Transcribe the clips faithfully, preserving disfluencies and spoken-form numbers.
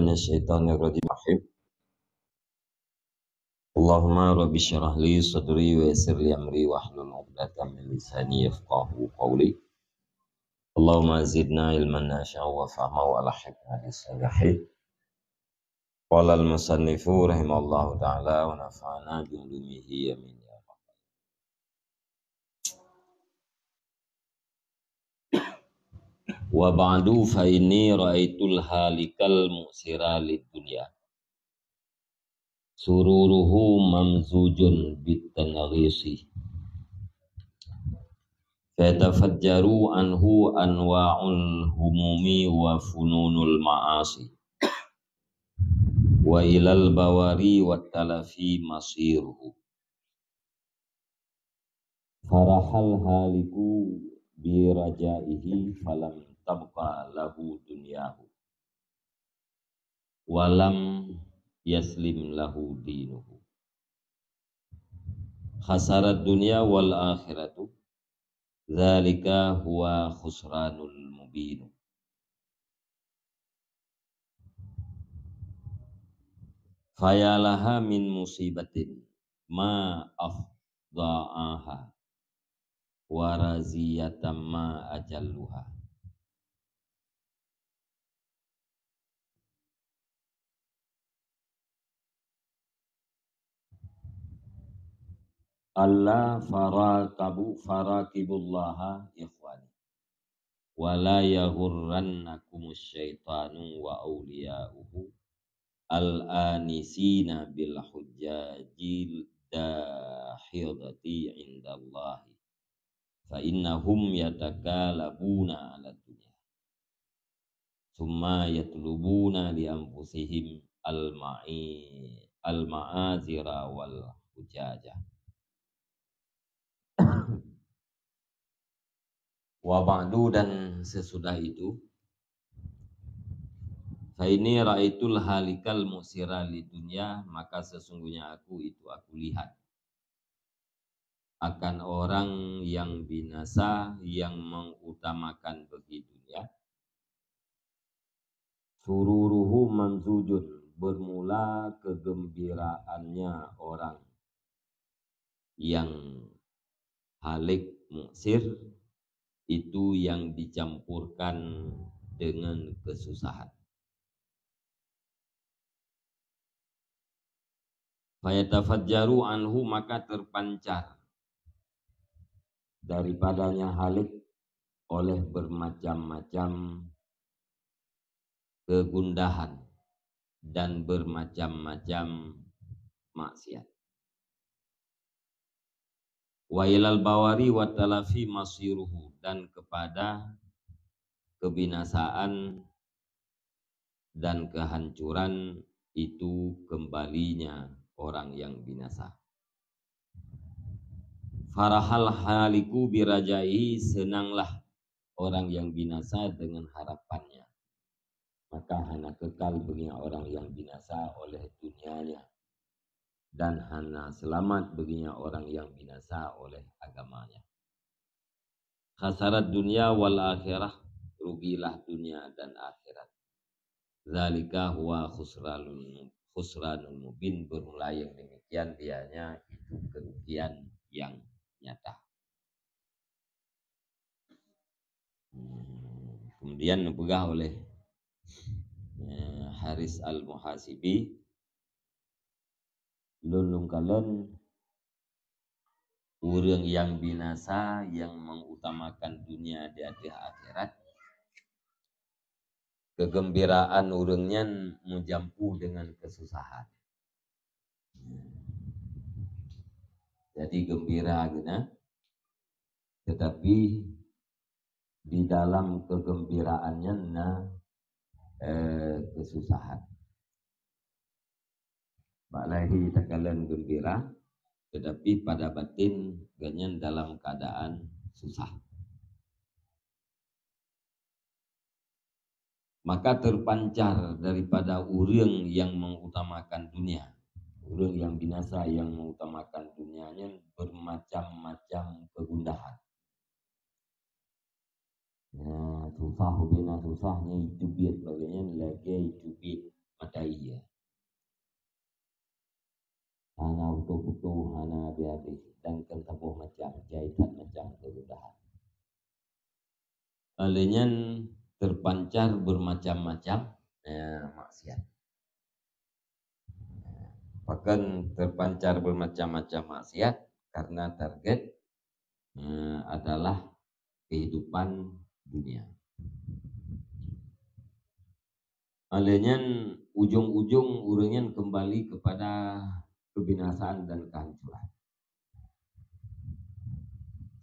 Minasyaitonirrajim. Allahumma rabbi syrah li sadri wa yassir li amri wahlul uqdatam min lisani yafqahu qawli. Allahumma zidna ilman nafi'a wa fahma wa alhiqna bis salihin. Qala al-musannifu rahimahullahu ta'ala wa nafa'ana bi ulumihi, amin ya rabbal. Wa ba'du, fa inni ra'aitul halikal mu'sira lid dunya, sururuhu mamzujun bit tanghisi, fatafajjaru anhu anwa'ul humumi wa fununul ma'asi, wa ilal bawari wat talafi masiruhu. Farahal haliku bi rajaihi falam tabqa lahu dunyahu, walam yaslim lahu dinuhu. Khasarat dunya wal akhiratu, dzalika huwa khusranul mubinu. Fayalaha min musibatin ma afdha'aha, wa raziyatan ma ajalluha. Alla faraqabu, faraqibullaha ikhwani, wa la yaghurrannakumus syaitanu wa awliya'uhu al-anisina bil hujjajid dahidati indallahi, fa innahum yatakalabuna ala dunya, summa yatlubuna li anfusihim al-ma'i-, al-ma'azira wal hujaja. Wa ba'du, dan sesudah itu, fa inni ra'aitul halikal mu'sira lid dunya, maka sesungguhnya aku itu aku lihat akan orang yang binasa yang mengutamakan bagi dunia. Sururuhu mamzujun, bermula kegembiraannya orang yang halik, mu'sir, itu yang dicampurkan dengan kesusahan. Fayatafajjaru anhu, maka terpancar daripadanya halik oleh bermacam-macam kegundahan dan bermacam-macam maksiat. Wa ilal bawari wa talafi masiruhu, dan kepada kebinasaan dan kehancuran itu kembalinya orang yang binasa. Farahal haliku birajaihi, senanglah orang yang binasa dengan harapannya. Maka hana kekal baginya orang yang binasa oleh dunianya, dan hana selamat baginya orang yang binasa oleh agamanya. Khasarat dunia wal akhirah, rugilah dunia dan akhirat. Zalika huwa khusranul, khusranul mubin, bermula yang demikian dianya itu kerugian yang nyata. Hmm, kemudian dipeugah oleh, eh, Haris Al-Muhasibi, lôn lôn kalon ureuëng nyang binasa, nyang mengutamakan dunia di ateueh akhirat, kegembiraan ureuëng nyan meujampu dengan kesusahan. Jadi gembira geuh na, tetapi di dalam kegembiraan nyan na, eh, kesusahan. Bak lahé takalon gembira, tetapi pada batin gobnyan dalam keadaan susah. Maka terpancar daripada ureuëng nyang mengutamakan dunia, ureuëng nyang binasa nyang mengutamakan dunia nyan bermacam-macam kegundahan. Ya, susah ubena susah nyan, itubiet bagainya lagée itubiet Lheueh nyan terpancar bermacam-macam, eh, maksiat. Pakon terpancar bermacam-macam maksiat? Karena target, eh, adalah kehidupan dunia. Lheueh nyan ujung-ujung ureuëng nyan kembali kepada kebinasaan dan kehancuran.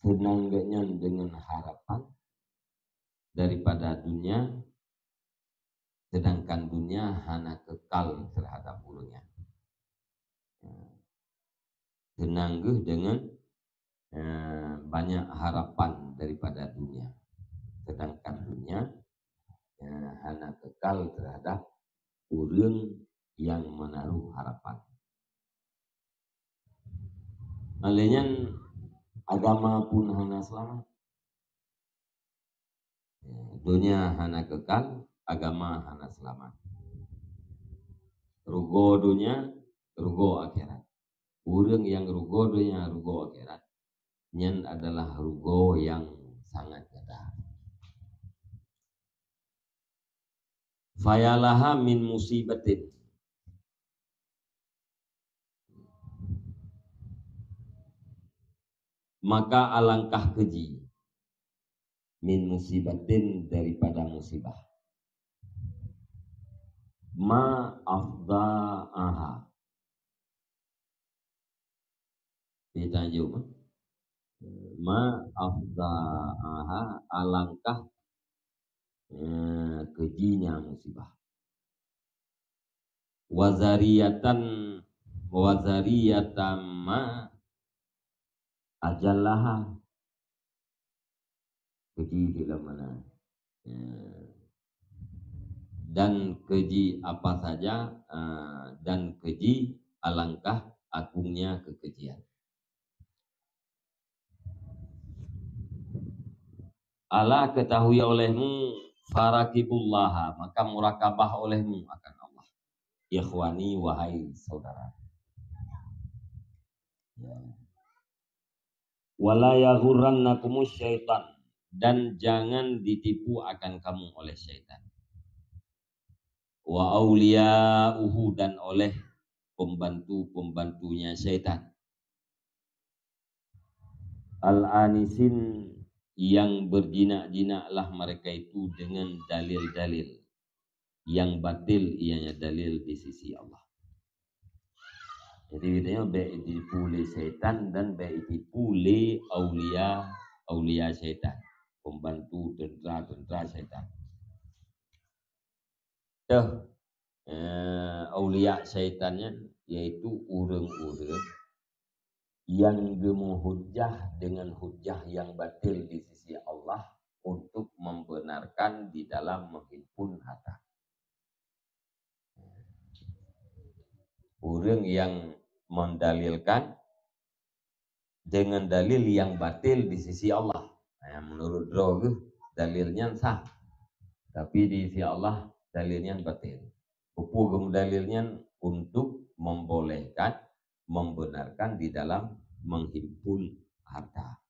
Seunang geuh nyan dengan harapan daripada dunia, sedangkan dunia hana kekal terhadap ureuëng nyan. Seunang geuh dengan, eh, banyak harapan daripada dunia, sedangkan dunia, eh, hana kekal terhadap ureuëng yang menaruh harapan. Lheueh nyan agama pun hana selamat. Dunia hana kekal, agama hana selamat. Rugoe dunia, rugoe akhirat. Ureuëng nyang rugoe dunia, rugoe akhirat, nyan adalah rugoe nyang sangat nyata. Fayalaha min musibatin. Maka alangkah keuji, min musibatin, daripada musibah. Ma afdha'aha. Ditanjung. Ma afdha'aha, alangkah, eh, keujinya musibah. Wazariyatan, wazariyatan ma ajallaha. Keuji di lam mana? Ya. Dan keuji apa saja, ah, dan keuji alangkah agungnya kekejian. Ala, ketahui olehmu, faraqibullaha, maka murakabah olehmu akan Allah. Ikhwani, wahai saudara. Ya. Wala yaghurrannakumus syaitan, dan jangan ditipu akan kamu oleh syaitan. Wa auliya'uhu, dan oleh pembantu-pembantunya syaitan. Al-anisin, yang berjinak-jinaklah mereka itu dengan dalil-dalil yang batil, ianya dalil di sisi Allah. Jadi, katanya baik ditipu lé syaitan dan baik ditipu lé aulia, aulia syaitan, pembantu tentara-tentara syaitan. Teuh, eh, aulia syaitan nyan, yaitu ureuëng-ureuëng yang geumeuhujah dengan hujah yang batil di sisi Allah untuk membenarkan di dalam menghimpun harta. Ureuëng yang mendalilkan dengan dalil yang batil di sisi Allah. Nah, menurut droe geuh, dalil nyan sah. Tapi di sisi Allah, dalil nyan batil. Peue geumudalil nyan untuk membolehkan, membenarkan di dalam menghimpun harta.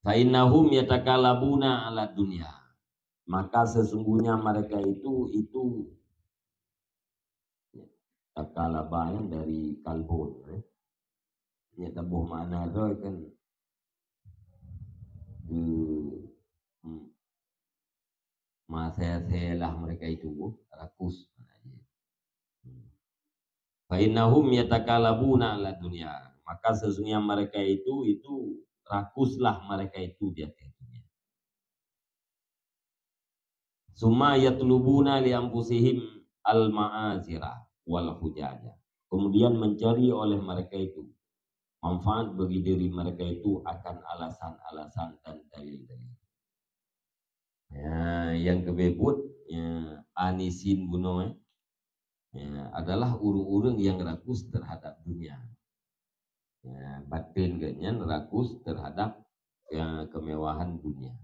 Fa innahum yatakalabuna ala dunya. Maka sesungguhnya mereka itu, itu takalaba nyan dari kalbun, eh. Nyan taboh makna droe kan. Di, hmm. Masa saya lah mereka itu, rakus. Fa innahum yatakalabuna ala dunya. Maka sesungguhnya mereka itu, itu rakuslah mereka itu di atas dunia. Summa yatlubuna li anfusihim al-ma'azira wal hujaja. Kemudian mencari oleh mereka itu manfaat bagi diri mereka itu akan alasan-alasan dan dalil-dalil. Ya, nyang keubeubut, ya, anisin bunoe, ya, adalah ureuëng-ureuëng yang rakus terhadap dunia. Ya, batin geuh nyan rakus terhadap, ya, kemewahan dunia.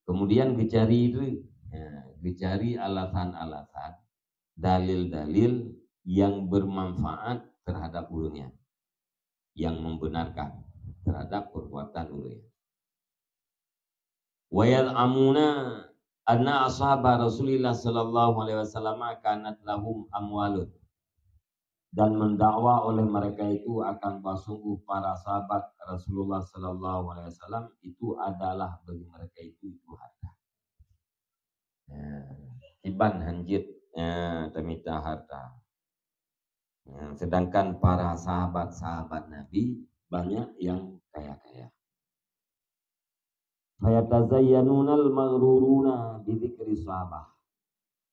Kemudian geucari itu, ya, geucari alasan-alasan, dalil-dalil yang bermanfaat terhadap ureuëng nyan, yang membenarkan terhadap perbuatan ureuëng nyan. Wa yaz'amuna anna ashaba Rasulillah sallallahu alaihi wasallam kanat lahum amwalun. Dan mendakwa oleh mereka itu akan bahwa sungguh para sahabat Rasulullah sallallahu alaihi wasallam itu adalah bagi mereka itu, itu harta. Ya, kiban hanjeuet, ya, tamita harta. Ya, sedangkan para sahabat-sahabat Nabi banyak yang kaya-kaya. Fayatazayyanunal maghruruna bidzikri sahabah.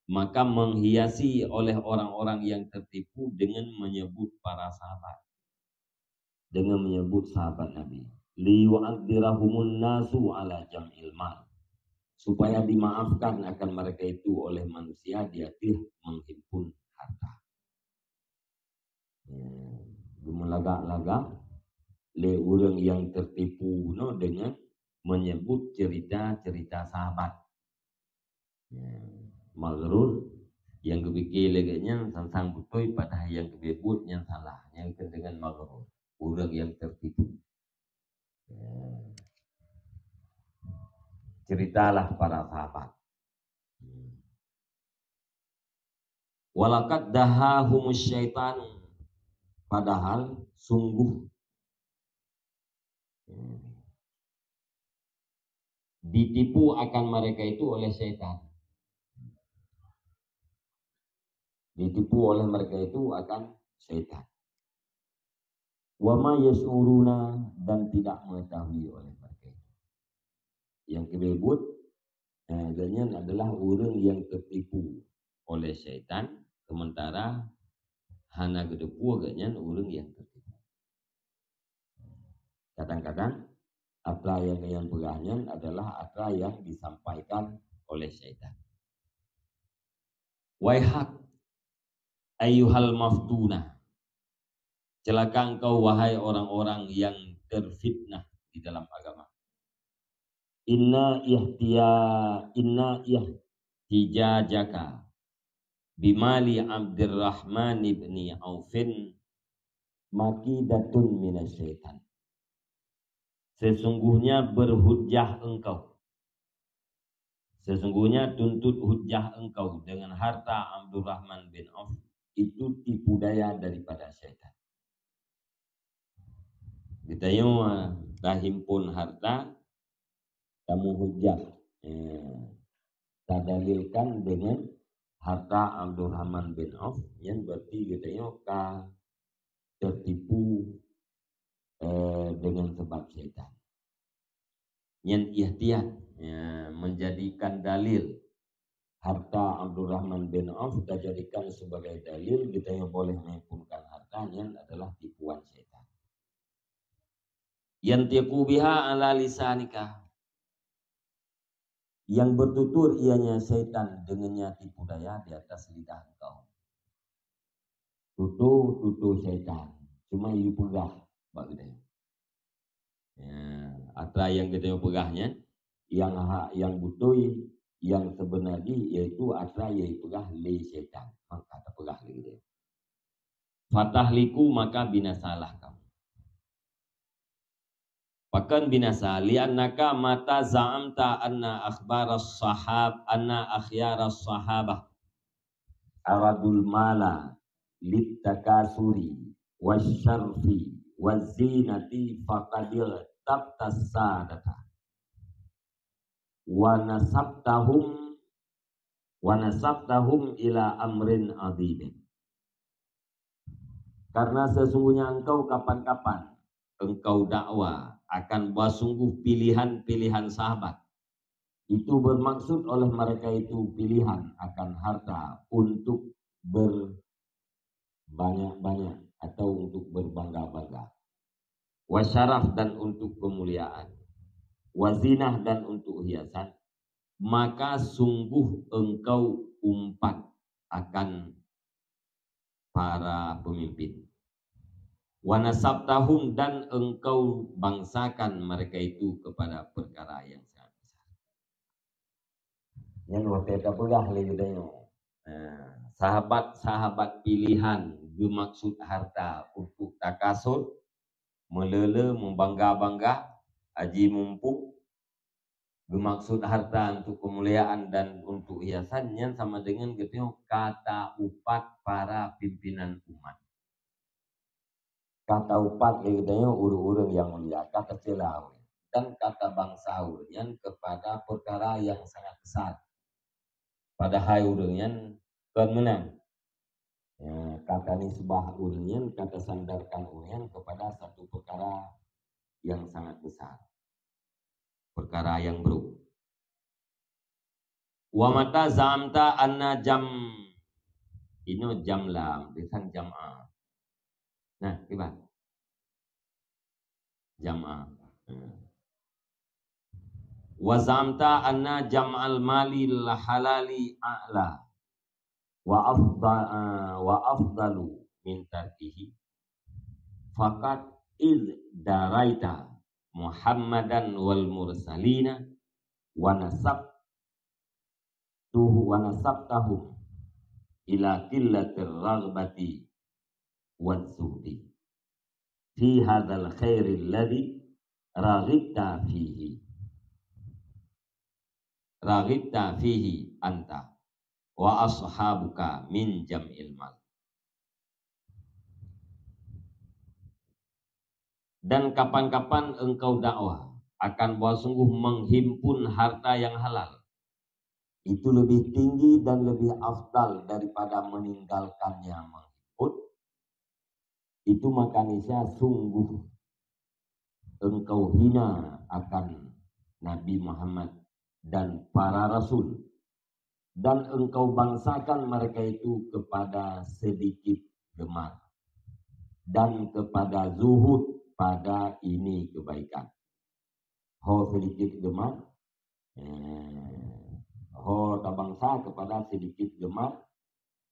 Maka menghiasi oleh orang-orang yang tertipu dengan menyebut para sahabat. Dengan menyebut sahabat Nabi. Liyu'adzirahumun nasu ala jam'il mal. Supaya dimaafkan akan mereka itu oleh manusia di atas menghimpun harta. Ya, geumeulagak-lagak lé ureuëng nyang teutipu nyoe deungon meunyeubut ceurita-ceurita sahabat. Ya, maghrur, nyang geupike lé geuhnyan sang-sang beutôi, padahai nyang geupeubuet nyan salah. Nyan keuh deungon maghrur, ureuëng nyang teutipu. Ya. Ceritalah para sahabat. Walaqad dahahumus syaitanu, padahal sungguh ditipu akan mereka itu oleh syaitan. Ditipu oleh mereka itu akan syaitan. Wa ma yash'uruna, dan tidak mengetahui oleh mereka itu. Nyang keubiet buet, eh, geuhnyan adalah ureuëng nyang teutipu oleh syaitan, sementara hana geuteupeue geuhnyan ureuëng nyang teutipu. Kadang-kadang atra nyang geuhnyan peugah nyan adalah atra nyang disampaikan oleh syaitan. Waihak ayyuhal maftunah. Celaka engkau, wahai orang-orang yang terfitnah di dalam agama. Inna ihtiya-, inna ihtijajaka bimali Abdurrahman ibni Aufin makidatun minasyaitan. Sesungguhnya berhujjah engkau. Sesungguhnya tuntut hujjah engkau dengan harta Abdurrahman bin Auf itu tipu daya daripada syaitan. Geutanyoe tahimpon harta, tameuhujjah, eh, tadalilkan dengan harta Abdurrahman bin Auf, nyan berarti geutanyoe ka teutipu, eh, dengan sebab syaitan. Nyan ihtiat, ya, menjadikan dalil harta Abdurrahman bin Auf tajadikan sebagai dalil geutanyoe boleh menghimpunkan harta, nyan adalah tipuan syaitan. Yantiqu biha ala lisanika. Yang bertutur ianya syaitan dengannya tipu daya di atas lidah engkau. Tutoe-tutoe syaitan. Cuma yue peugah bak geutanyoe. Ya, atra nyang geutanyoe peugah nyan, nyang hak, nyang beutôi, nyang seubeunar jih, yaitu atra nyang jipeugah lé syaitan. Maka tapeugah lé geutanyoe. Fatahliku, maka binasalah kamu. Pakon binasa? Li'annaka mata za'amta anna akhbaras sahab-, anna akhyaras sahabah aradul mala littakasuri wasyarfi wazinati faqad ightabtas sadata wa nasabtahum, wa nasabtahum ila amrin adhimin. Karena sesungguhnya engkau kapan-kapan engkau dakwa akan bahwa sungguh pilihan-pilihan sahabat itu bermaksud oleh mereka itu pilihan akan harta untuk berbanyak-banyak atau untuk berbangga-bangga, wasyaraf, dan untuk kemuliaan, wazinah, dan untuk hiasan, maka sungguh engkau umpat akan para pemimpin. Wa nasabtahum, dan engkau bangsakan mereka itu kepada perkara yang sangat besar. Nyan watée tapeugah lé geutanyoe. Nah, sahabat-sahabat pilihan geumaksud harta untuk takasur, meulele, meubangga-bangga, aji mumpung, geumaksud harta untuk kemuliaan dan untuk hiasan, nyan sama dengan geutanyoe ka taupat para pimpinan umat. Ka taupat lé geutanyoe ureuëng-ureuëng nyang mulia, ka tacela ureuëng, dan ka tabangsa ureuëng nyan kepada peukara nyang sangat besar. Padahai ureuëng nyan kon meunan. Ya, ka tanisbah ureuëng nyan, ka tasandarkan ureuëng nyan kepada satu peukara nyang sangat besar. Peukara nyang brok. Wa mata zamta anna jam, inoe jam lam, bisan jam a. Nah, kiban. Jam a. Nah. Wa zamta anna jam'al mali halali a'la wa afda-, wa afdalu min tarkihi. Faqad id daraita Muhammadan wal mursalina wa nasabtuhu, wa nasabtahum ila qillatir raghbati waz zuhdi fi hadzal khairil ladzi raghibta fihi, raghibta fihi anta wa ashabuka min jam'il mal. Dan kapan-kapan engkau dakwah akan bahwa sungguh menghimpun harta yang halal itu lebih tinggi dan lebih afdal daripada meninggalkannya menghimpun, itu maka niscaya sungguh engkau hina akan Nabi Muhammad dan para rasul, dan engkau bangsakan mereka itu kepada sedikit gemar dan kepada zuhud pada ini kebaikan. Ho sedikit gemar, eh, ho tabangsa kepada sedikit gemar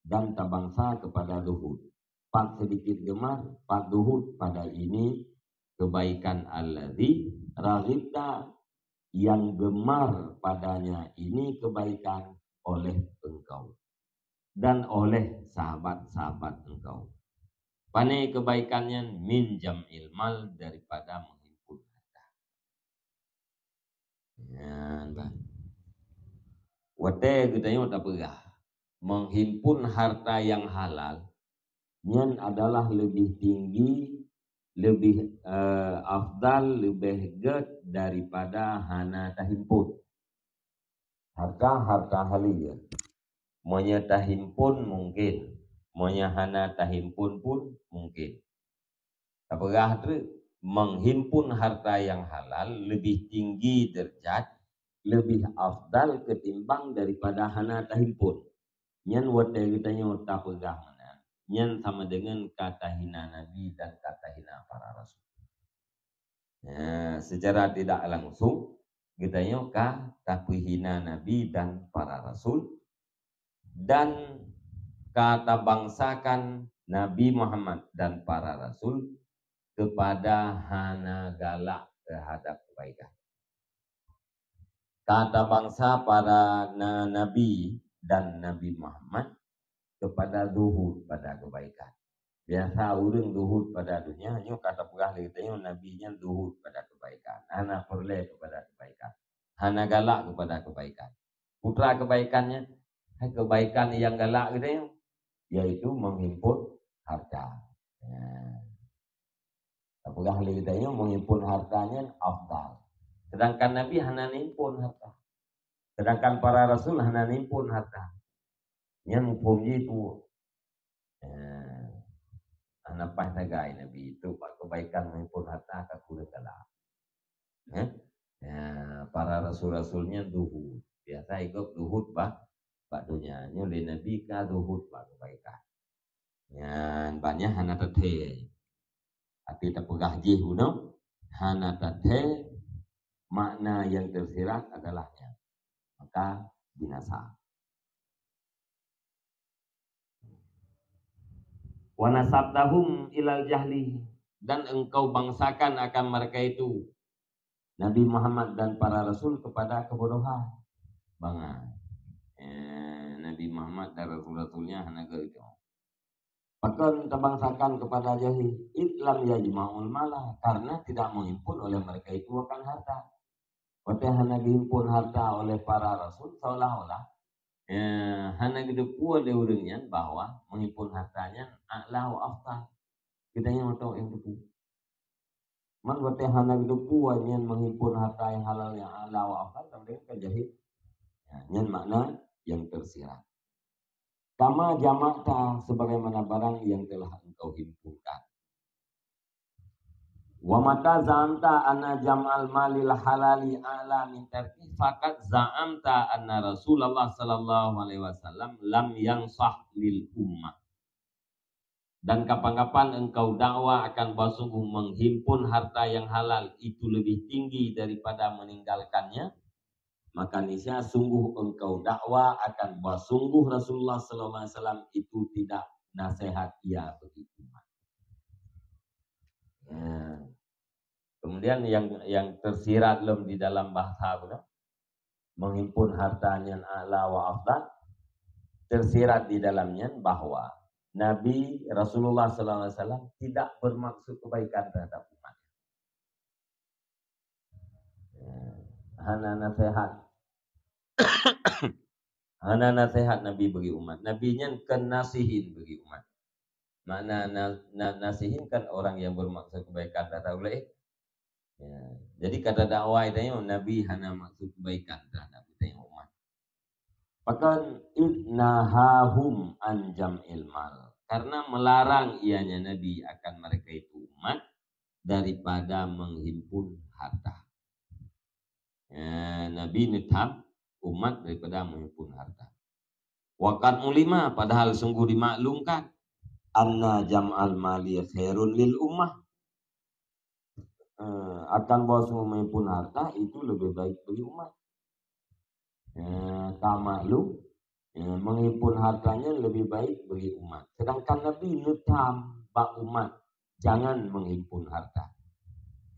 dan tabangsa kepada zuhud. Pat sedikit gemar, pat zuhud pada ini kebaikan alladzi raghibta, yang gemar padanya ini kebaikan oleh engkau dan oleh sahabat-sahabat engkau. Pane kebaikan nyan? Min jam'il mal, daripada menghimpun harta. Nyan bah. Watée geutanyoe tapeugah, menghimpun harta yang halal, nyan adalah lebih tinggi, lebih, eh, afdal, lebih gét daripada hana tahimpun. Harta, harta halal. Meunyoe tahimpun mungkin, meunyoe hana tahimpun pun mungkin. Tapeugah treuk, menghimpun harta yang halal lebih tinggi derajat, lebih afdal ketimbang daripada hana tahimpun. Nyan watée geutanyoe tapeugah meunan, nyan sama dengan ka tahina Nabi dan ka tahina para rasul. Nah, secara tidak langsung, geutanyoe ka tapeuhina Nabi dan para rasul, dan ka tabangsakan Nabi Muhammad dan para rasul kepada hana galak terhadap kebaikan. Ka tabangsa para na-, nabi dan Nabi Muhammad kepada zuhud pada kebaikan. Biasa ureuëng zuhud pada dunia, nyoe ka tapeugah lé geutanyoe, nabi nyan zuhud pada kebaikan, hana peureulée kepada kebaikan, hana galak kepada kebaikan. Putra kebaikan nyan, hai kebaikan nyang galak geutanyoe, yaitu menghimpun harta. Nah, tapeugah lé geutanyoe menghimpun harta nyan afdal. Sedangkan Nabi hana nimpun harta. Sedangkan para rasul hana nimpun harta. Nyan muphom jih peue? Eh, hana paih sagai Nabi itu bak kebaikan menghimpun harta ka kureueng galak. Eh? Ya, para rasul-rasul nyan zuhud. Biasa gob zuhud bak, bak dunia. Nyoe lé Nabi ka zuhud bak kebaikan. Nyan banyak hana tathée. Tapi tapeugah jih bunoe, hana tathée, makna yang tersirat adalah nyan. Maka binasa. Wa nasabtahum ilal jahli, dan engkau bangsakan akan mereka itu, Nabi Muhammad dan para rasul, kepada kebodohan. Bangai. Eh, Nabi Muhammad dan rasul-rasulnya hana geuh itu. Pakon tabangsakan kepada jahil? Id lam yajma'ul mala, karena tidak menghimpun oleh mereka itu akan harta. Watée hana geuhimpon harta oleh para rasul, seolah-olah, eh, hana geuteupeue lé ureuëng nyan bahwa menghimpon harta nyan a'la wa afdal. Kita nyang mantong nyang teupeue. Man watée hana geuteupeue nyan menghimpon harta nyang halal nyang a'la wa afdal, sama dengan kan jahil. Ya, nyan makna yang tersirat. Kama jama'ta, sebagaimana barang yang telah engkau himpunkan. Wa mata za'amta anna jam'al malil halali a'la min tarki, faqad za'amta anna Rasulullah sallallahu alaihi wasallam lam yansah lil ummah. Dan kapan-kapan engkau dakwa akan bahwa sungguh menghimpun harta yang halal itu lebih tinggi daripada meninggalkannya, maka niscaya sungguh engkau dakwa akan bahwa sungguh Rasulullah sallallahu alaihi wasallam itu tidak nasihat ia bagi umat. Ya. Kemudian yang yang tersirat lom di dalam bahasa apa, menghimpun harta nyan a'la wa afdal, tersirat di dalamnya bahwa Nabi Rasulullah sallallahu alaihi wasallam tidak bermaksud kebaikan terhadap umat. Ya, hana nasihat. Hana nasihat Nabi bagi umat. Nabi nyan kan nasihin bagi umat. Makna na, na, nasihin kan orang yang bermaksud kebaikan, dah tahu lé. Ya. Jadi kata dakwah itu, Nabi hana maksud kebaikan terhadap kita yang umat. Bahkan idnahahum an jam'il mal. Karena melarang ianya Nabi akan mereka itu umat daripada menghimpun harta. Ya, Nabi neutham umat daripada menghimpun harta. Waqat ulima, padahal sungguh dimaklumkan, anna jam'al mali khairun lil ummah. Eh, akan bahwa sungguh menghimpun harta itu lebih baik bagi umat. Eh, ka maklum, eh, menghimpun hartanya lebih baik bagi umat. Sedangkan Nabi neutham bak umat jangan menghimpun harta.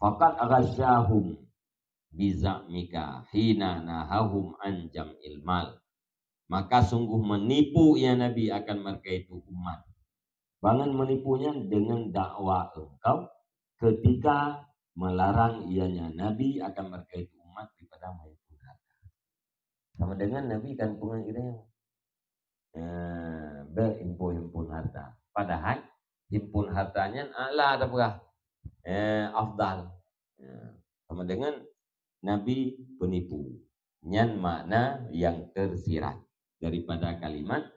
Faqad ghasyahum biza'mika hina nahahum an jam'il mal. Maka sungguh menipu ia Nabi akan mereka itu umat. Bangan menipunya dengan dakwah engkau ketika melarang ianya Nabi akan mereka itu umat daripada menghimpun harta. Sama dengan Nabi kan pengen kita, eh, bek himpun-himpun harta. Padahal himpun harta nyan a'la dah peugah, eh, afdal. Ya. Sama dengan Nabi penipu. Nyan makna yang tersirat daripada kalimat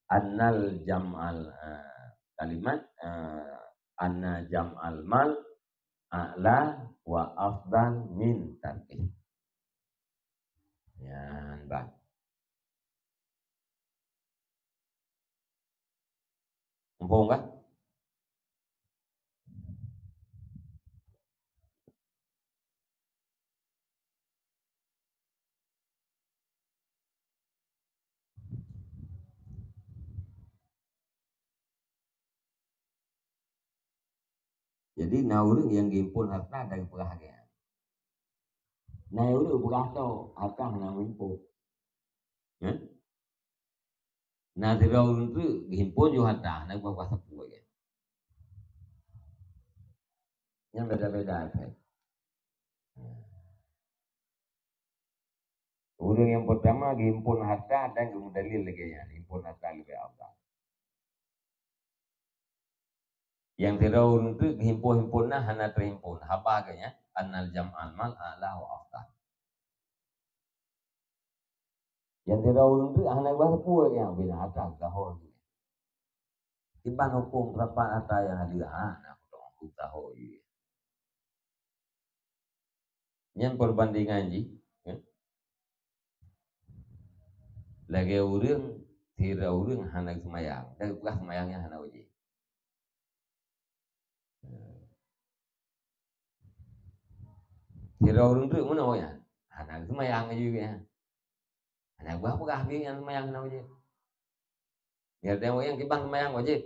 annal jam'al, eh, kalimat, eh, anna jam'al mal a'la wa afdal min tarkih. Nyan bah. Muphom kah? Jadi na ureuëng nyang geuhimpon harta dan geupeugah lagée nyan. Na ureuëng peugah toh harta hana meuhimpon. Ya? Na sidroe ureuëng teuk geuhimpon ju harta, hana geupeugah sapeue lagée nyan. Nyan beda-beda efek. Ureuëng nyang pertama geuhimpon harta dan geumeudalil lagée nyan, himpon harta leubeh afdal. Nyang sidroe ureuëng teuk geuhimpon-himpon na hana teuhimpon, haba geuh nyan, annal jam'al mal a'la wa afdal. Nyang sidroe ureuëng teuk hana geupeugah sapeue lagée nyan, bila harta geugaho jih. Kiban huköm sapat harta nyang hadir, ha, na huköm gaho jih. Nyan perbandingan jih, ya. Lagée ureuëng, sidroe ureuëng hana seumayang, dan geupeugah seumayang nyan hana wajéb. Sidroe ureuëng teuk meunoe nyan, hana seumayang laju geuh nyan. Hana geupeugah-peugah lé nyan seumayang hana wajéb. Nyan teuh ureuëng kiban seumayang wajéb.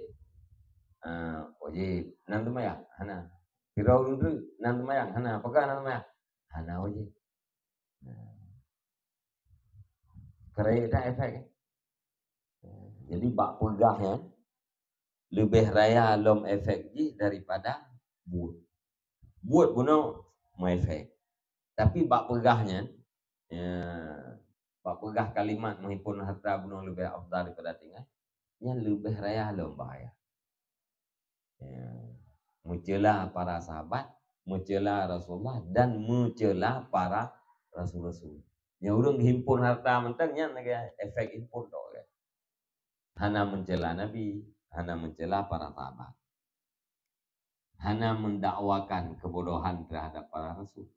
Ah, wajéb. Nan seumayang? Hana. Sidroe ureuëng teuk nan seumayang? Hana. Pakon nan seumayang? Hana wajéb. Nah. Keureuk that efek. Jadi bak peugah nyan leubeh raya lom efek jih daripada buet. Buet bunoe meuefek. Tapi bak peugah nyan, ya, bak peugah kalimat meuhimpun hareuta bunoe leubeh afdal daripada tinggai, nyan leubeh raya lom bahaya. Ya. Meucela para sahabat, meucela Rasulullah, dan meucela para rasul-rasul. Nyang ureuëng himpun hareuta mantong nyan lagée efek himpun tok, kan? Hana meucela Nabi, hana meucela para sahabat. Hana mendakwakan kebodohan terhadap para rasul.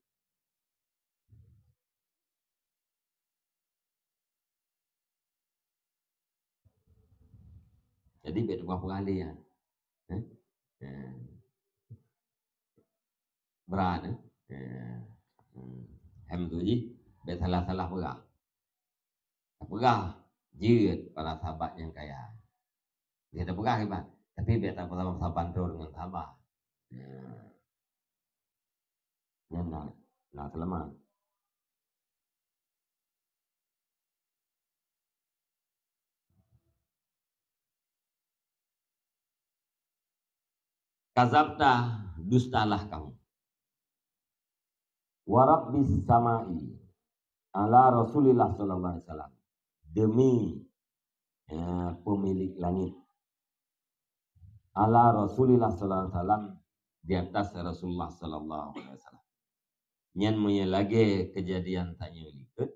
Jadi, bék teupah peurali nyan. Eh? Eh. Brat, eh? Eh. Hmm. Hem tu jih, bék salah-salah peugah. Tapeugah jeuet para sahabat nyang kaya. Dia tapeugah kiban, tapi bék tapeugah saban droe deungon sahabat. Nah. Nyan na, na seulamat. Kazabta, dustalah kamu. Wa rabbis sama'i, ala Rasulillah sallallahu alaihi wasallam. Demi, eh, pemilik langit. Ala Rasulillah sallallahu alaihi wasallam, di atas Rasulullah sallallahu alaihi wasallam. Nyan meunyoe lagée keujadian tanyoe likot,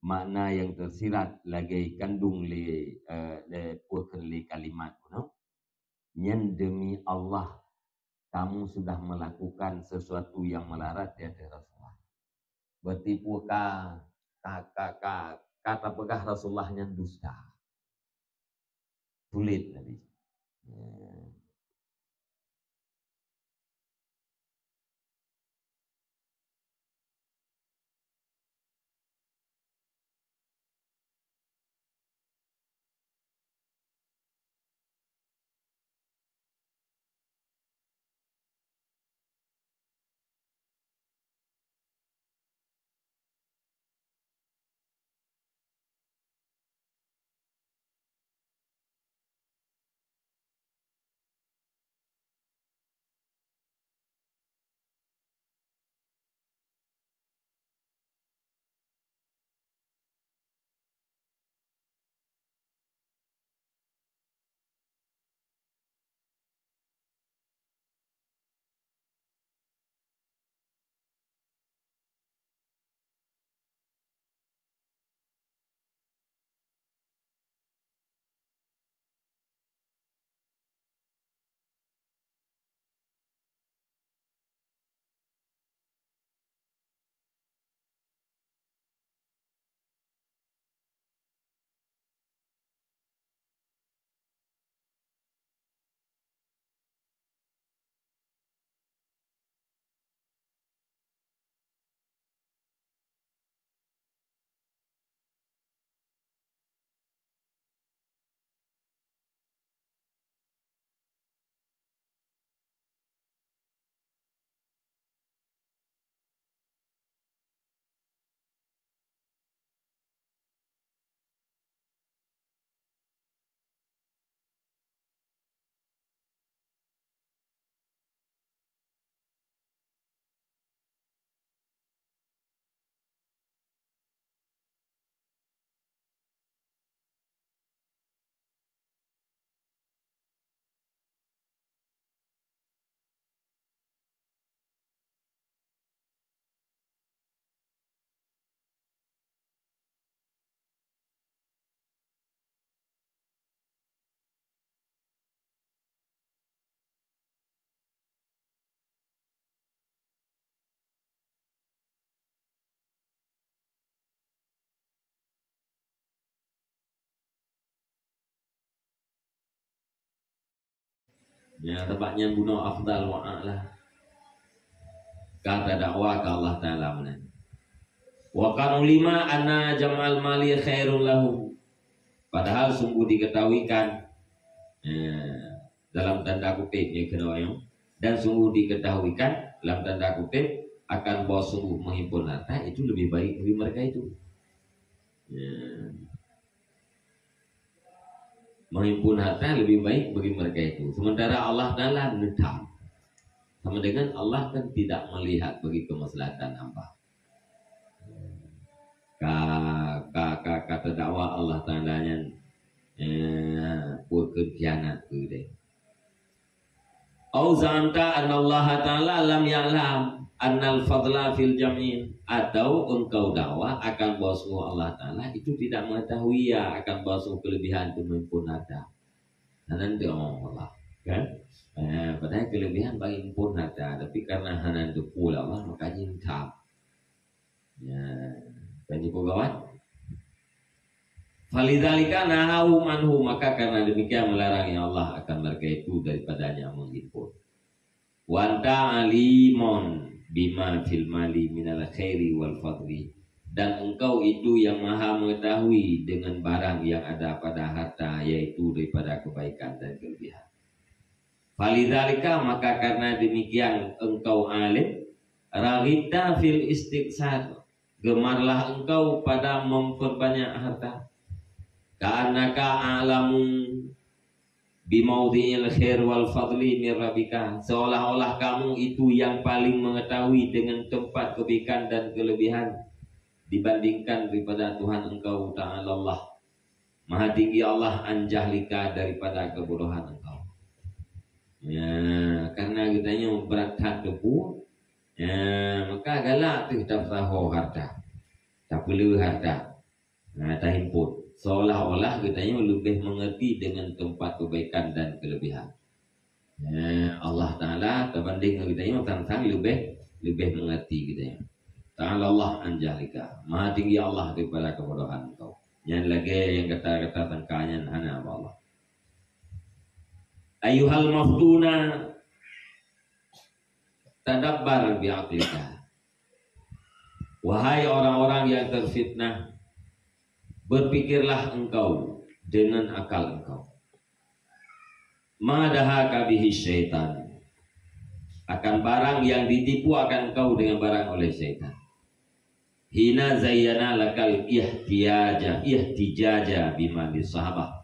makna nyang teusirat lagée kandung lé, eh, lé, peue kheun lé kalimat bunoe. Nyan demi Allah, kamu sudah melakukan sesuatu yang melarat di ateueh Rasulullah. Berarti peue ka, ka, ka, ka, ka tapeugah Rasulullah nyan dusta. Sulet Nabi. Ya. Ya, sabab nyan bunoe afdal wa a'la. Ka tadakwa keu Allah Taala meunan. Wa qad ulima anna jam'al mali khairul lahu. Padahal sungguh diketahuikan, eh, dalam tanda kutip, ya, keunoe nyoe, dan sungguh diketahuikan dalam tanda kutip akan bahwa sungguh menghimpun harta itu lebih baik bagi mereka itu. Ya. Menghimpun harta lebih baik bagi mereka itu. Sementara Allah Taala neutap. Sama dengan Allah kan tidak melihat bagi kemaslahatan hamba. Ka, ka, ka, ka teudakwah Allah Taala nyan, eh, peue keu khianat keu deh. Au za'amta annallaha ta'ala lam ya'lam annal fadla fil jam'i, atau engkau dakwah akan bahwasanya Allah Taala itu tidak mengetahui ya akan bahwasanya kelebihan itu meuhimpun harta. Hana teu'oh Allah, kan? Eh, padahai kelebihan bagi himpun harta, tapi karena hana teupeue Allah, maka jih tham. Ya, kan jih peugawat. Falidzalika nahahu anhu, maka karena demikian melarang ya Allah akan mereka itu daripadanya menghimpun. Wa anta alimun bima fil mali minal khairi wal fadli. Dan engkau itu yang maha mengetahui dengan barang yang ada pada harta, yaitu daripada kebaikan dan kelebihan. Falidzalika, maka karena demikian engkau alim, raghibta fil istiksar, gemarlah engkau pada memperbanyak harta. Ka'annaka a'lamu bimaudhi'il khair wal fadli min rabbika, seolah-olah kamu itu yang paling mengetahui dengan tempat kebaikan dan kelebihan dibandingkan daripada Tuhan engkau, ta'ala Allah, Maha Tinggi Allah, an jahlika, daripada kebodohan engkau. Ya, karena geutanyoe brat that teupeue, ya, maka galak teuh tapeusaho harta, tapeuleueh harta, nah, tahimpun. Seolah-olah geutanyoe leubeh mengerti dengan tempat kebaikan dan kelebihan. Ya, Allah Taala tabanding ngon geutanyoe, sang-sang leubeh, leubeh mengerti geutanyoe. Ta'ala Allah an jahlika. Maha tinggi Allah daripada kebodohan engkau. Nyan lagée nyang gata-gata sangka nyan hana bak Allah. Ayuhal maftuna, tadabbar bi aqlika. Wahai orang-orang yang terfitnah, berpikirlah engkau dengan akal engkau. Ma dahaka bihi syaitan, akan barang yang ditipu akan engkau dengan barang oleh syaitan. Hina zayyana lakal ihtiyaja, ihtijaja bimali sahabah.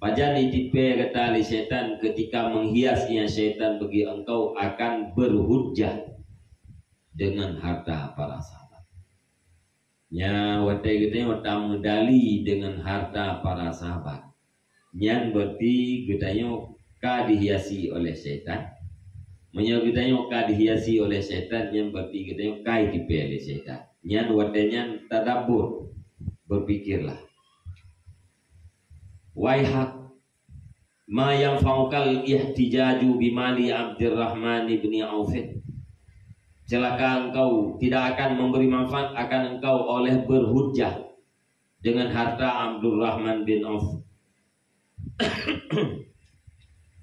Pajan jitipée gata lé syaitan ketika menghias ia syaitan bagi engkau akan berhujjah dengan harta para sahabat. Nya watée geutanyoe tameudali dengan harta para sahabat, nyan berarti geutanyoe ka dihiasi oleh syaitan. Meunyoe geutanyoe ka dihiasi oleh syaitan, nyan berarti geutanyoe ka jitipée lé syaitan. Nyan watée nyan tadabbur, berpikirlah. Waihak, ma yanfa'ukal ihtijaju bimali Abdurrahman ibni Aufin. Celaka engkau, tidak akan memberi manfaat akan engkau oleh berhujjah dengan harta Abdurrahman bin Auf.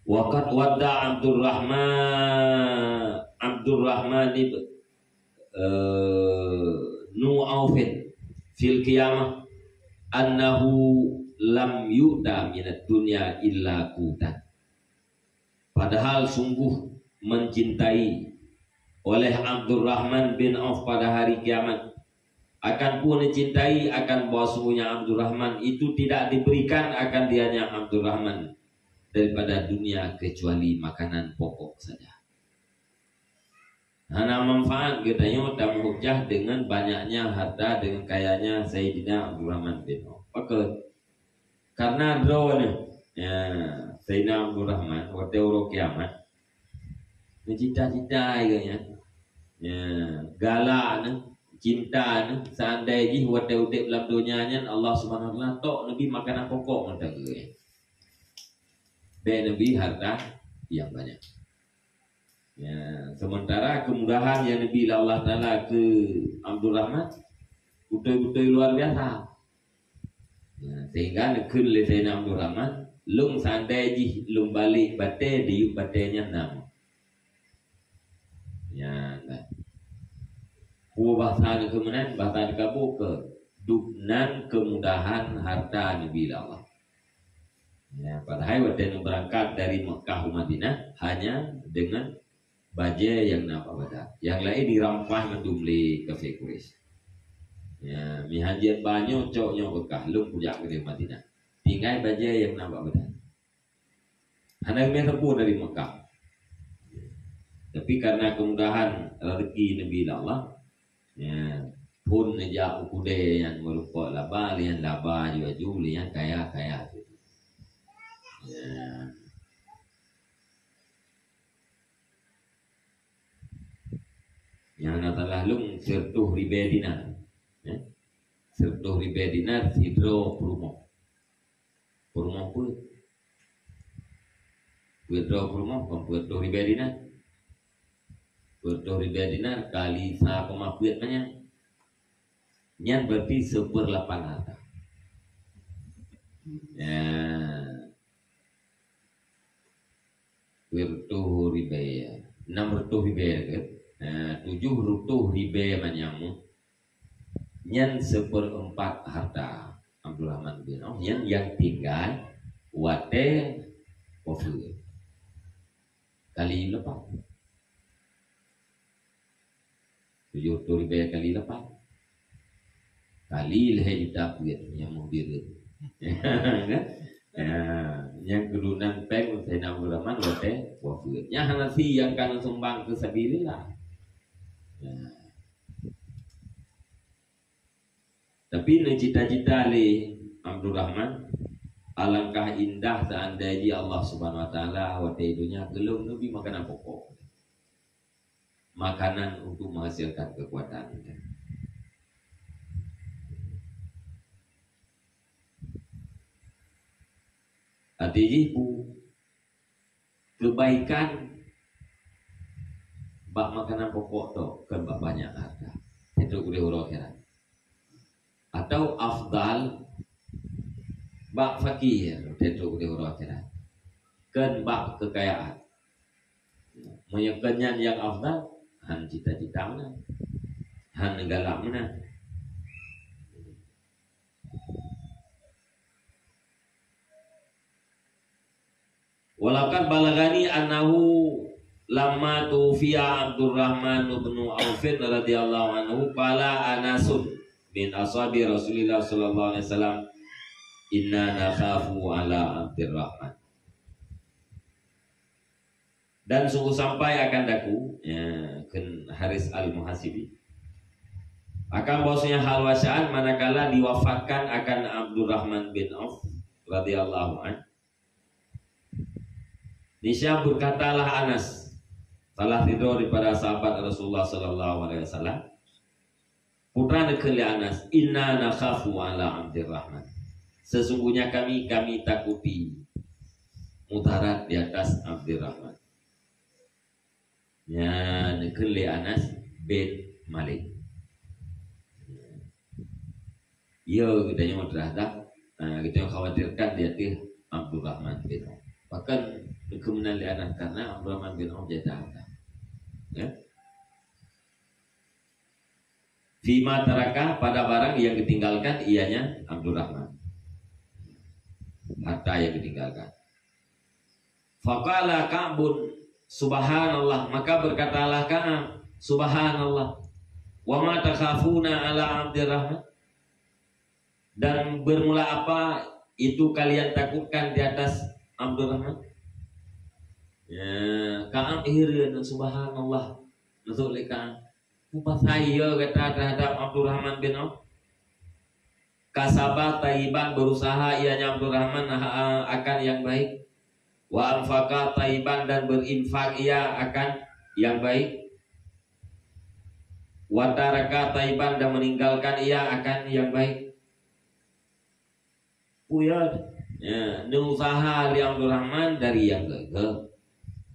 Waqad wadda Abdurrahman, Abdurrahman ibn eh, nu Aufin fil qiyamah annahu lam yu'ta minad dunya illa qutan. Padahal sungguh mencintai oleh Abdurrahman bin Auf pada hari kiamat. Akan pun dicintai akan bahwasanya Abdurrahman itu tidak diberikan akan dianya Abdurrahman daripada dunia kecuali makanan pokok saja. Hana manfaat geutanyoe tameuhujjah dengan banyaknya harta, dengan kayanya Saidina Abdurrahman bin Auf. Pakon? Karena droe nyoe, ya, Saidina Abdurrahman, watée uroe kiamat, neucita-cita geuh nyan. Ya, galak nyoe, cinta nyoe, seandai jih watée udeb lam donya nyan Allah Subhanahu wa Taala tok neubi makanan pokok mantong geuh nyan. Bék neubi harta yang banyak. Ya, sementara kemudahan yang neubi lé Allah Taala keu Abdurrahman beutôi-beutôi luar biasa. Ya, sehingga neukheun lé Saidina Abdurrahman, "Lôn seandai jih lôn balek batée, diyueb batée nyan na." Ya, nah. Peue bahasa neukheun meunan, bahasa neukabô keu dubnan kemudahan harta neubi lé Allah. Ya, padahai watée neubeurangkat dari Mekah u Madinah hanya dengan bajée nyang na bak badan. Nyang laén dirampah mandum lé kafé Quraisy. Ya, meuhan jeuet ba nyoe cok nyoe Mekah, lôn kujak keudeh Madinah. Tinggai bajée nyang na bak badan. Hana mé sapeue dari Mekah. Tapi karena kemudahan rezeki neubi lé Allah, ya, Phon neujak u keudè nyan meurukok laba, lé nyan laba aju-aju, lé nyan kaya-kaya. Ya. Nyang na salah lôn sireutoh ribèe dinar. Ya. Sireutoh ribèe dinar sidroe peurumoh. Peurumoh peuet. Peuet droe peurumoh, kon peuet droe ribèe dinar. Peuet droe ribèe dinar kali sa koma peuet nyan. Nyan berarti seperlapan harta. Ya. Peuet reutôh ribèe, nam reutôh ribèe ke? Nah, tujoh reutôh ribèe manyang nyan seperempat harta Abdurrahman bin Auf, nyan nyang tinggai watèe wafeuet. Kali lapan. Tujoh reutôh ribèe kali lapan. Kali lhèe juta peuet nyang meubireuen. Kan? Ya, nyang keulunan pèng Saidina Abdurrahman watèe wafeuet. Nyan hana sie nyang ka neusumbang keu sabilillah. Ya. Tapi neucita-cita lé Abdurrahman, alangkah indah seandai jih Allah Subhanahu Wa Taala watèe donya geulom neubri makanan pokok. Makanan untuk menghasilkan kekuatan. Arti jih peue? Kebaikan bak makanan pokok tok, kon bak banyak harta. Itu udeh uroe akhirat. Atau afdal bak fakir, teuntu di uroe akhirat. Kon bak keukayaan. Meunyoe kon nyan nyang afdal, han cita-cita meunan. Han galak meunan. Walaqad balaghani annahu lamma tufiya Abdurrahman bin Auf radhiyallahu anhu, qala Anasun min ashabi Rasulillah sallallahu alaihi wasallam, "Inna nakhafu ala Abdurrahman." Dan sungguh sampai akan daku, ya, kheun Haris Al-Muhasibi, akan bahwasanya hal wasyaan manakala diwafatkan akan Abdurrahman bin Auf radhiyallahu anhu, Niscaya berkatalah Anas, salah sidroe daripada sahabat Rasulullah sallallahu alaihi wasallam, peue treuk neukheun lé Anas, "Inna nakhafu ala Abdurrahman." Sesungguhnya kami, kami takuti mudarat di atas Abdurrahman. Nyan neukheun lé Anas bin Malik. Ya, geutanyoe terhadap, ah, geutanyoe khawatirkan di ateueh Abdurrahman bin Auf. Bahkan neukheun meunan lé Anas karena Abdurrahman bin Auf jatah harta. Ya. Fima taraka, pada barang yang ditinggalkan ianya Abdurrahman. Harta yang ditinggalkan. Faqala Ka'bun, "Subhanallah." Maka berkatalah Ka'ab, "Subhanallah. Wa ma takhafuna ala Abdurrahman?" Dan bermula apa itu kalian takutkan di atas Abdurrahman? Ya, Ka'ab hireuen, subhanallah. Maksud lé Ka'ab, peue pasai ya gata terhadap Abdurrahman bin Auf? Kasaba thayyiban, berusaha ianya Abdurrahman, ah, akan yang baik. Wa anfaqa thayyiban, dan berinfak ia akan yang baik. Wa taraka thayyiban, dan meninggalkan ia akan yang baik. Peue ya, ya, neuusaha lé Abdurrahman dari nyang gèt-gèt.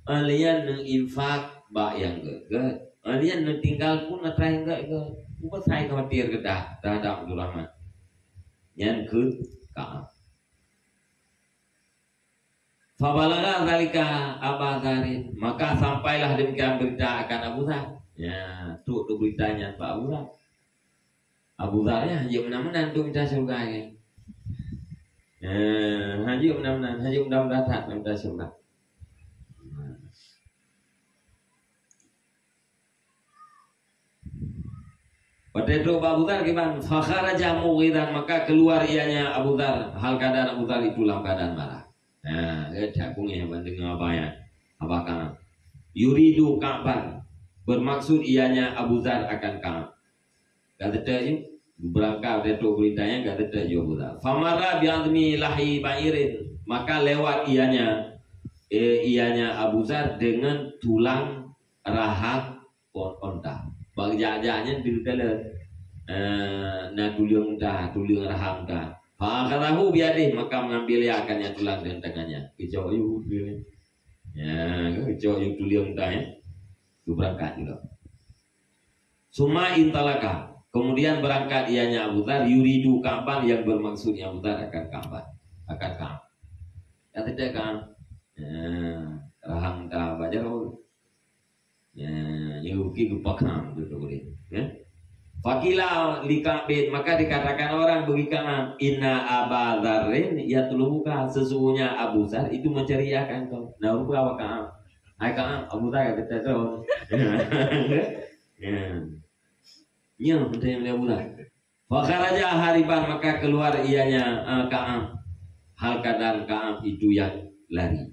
Alèh nyan neuinfak bak nyang gèt-gèt. Alèh nyan neutinggai pun atra nyang gèt-gèt. Peue pasai khawatir gata terhadap Abdurrahman? Nyan kheun Ka'ab. Fabalagha dzalika Aba Dzarin, maka sampailah demikian berita akan Abu Dzar. Ya, trok tu berita nyan bak Abu Dzar. Abu Dzar nyan hanjeuet meunan-meunan tu mita syeuruga nyan. Ya, hanjeuet meunan-meunan, hanjeuet mudah-mudahan that mita syeuruga. Watèe trok bak Abu Dzar kiban, fakharaja mughidhan, maka keluar ianya Abu Dzar, hal keadaan Abu Dzar itu dalam keadaan marah. Nah, eh, cak kungeh ban deungoe haba nyan, haba Ka'ab. Yuridu Ka'ban, bermaksud ianya Abu Dzar akan Ka'ab. Ka teuteu yue, beurangkat dari trok beurita nyan, ka teuteu yue Abu Dzar. Famara bi azmi lahi ba'irin, maka lewat ianya, eh, ianya Abu Dzar dengan tulang rahang on-, onta. Bak jak-jak nyan di dalam, eh, na tulang unta, tulang rahang unta. Fa akhadahu bi yadihi, maka mengambil ia akan tulang dengan tangannya. Keucok yue, ya, keucok yue tulang unta, ya. Itu berangkat juga. Summa intalaka. Kemudian berangkat ianya Abu Dzar, yuridu Ka'ban, yang bermaksudnya Abu Dzar akan Ka'bah. Akan Ka'bah. Ya, tidak kan? Ya, rahang dah bajar. Ya, ini mungkin lupa kan, betul boleh. Ya. Fakila li Ka'bin, maka dikatakan orang bagi Ka'ab, "Inna Aba Dzarrin yatlubuka, sesungguhnya Abu Dzar itu mencari akan kau." Nah, rupa awak Ka'ab. Hai Ka'ab, Abu Dzar kata tu. Ya. Nyoe teuntang lé Abu Dzar. Fa kharaja hariban, maka keluar ianya, eh, Ka'ab. Hal keadaan Ka'ab itu yang lari.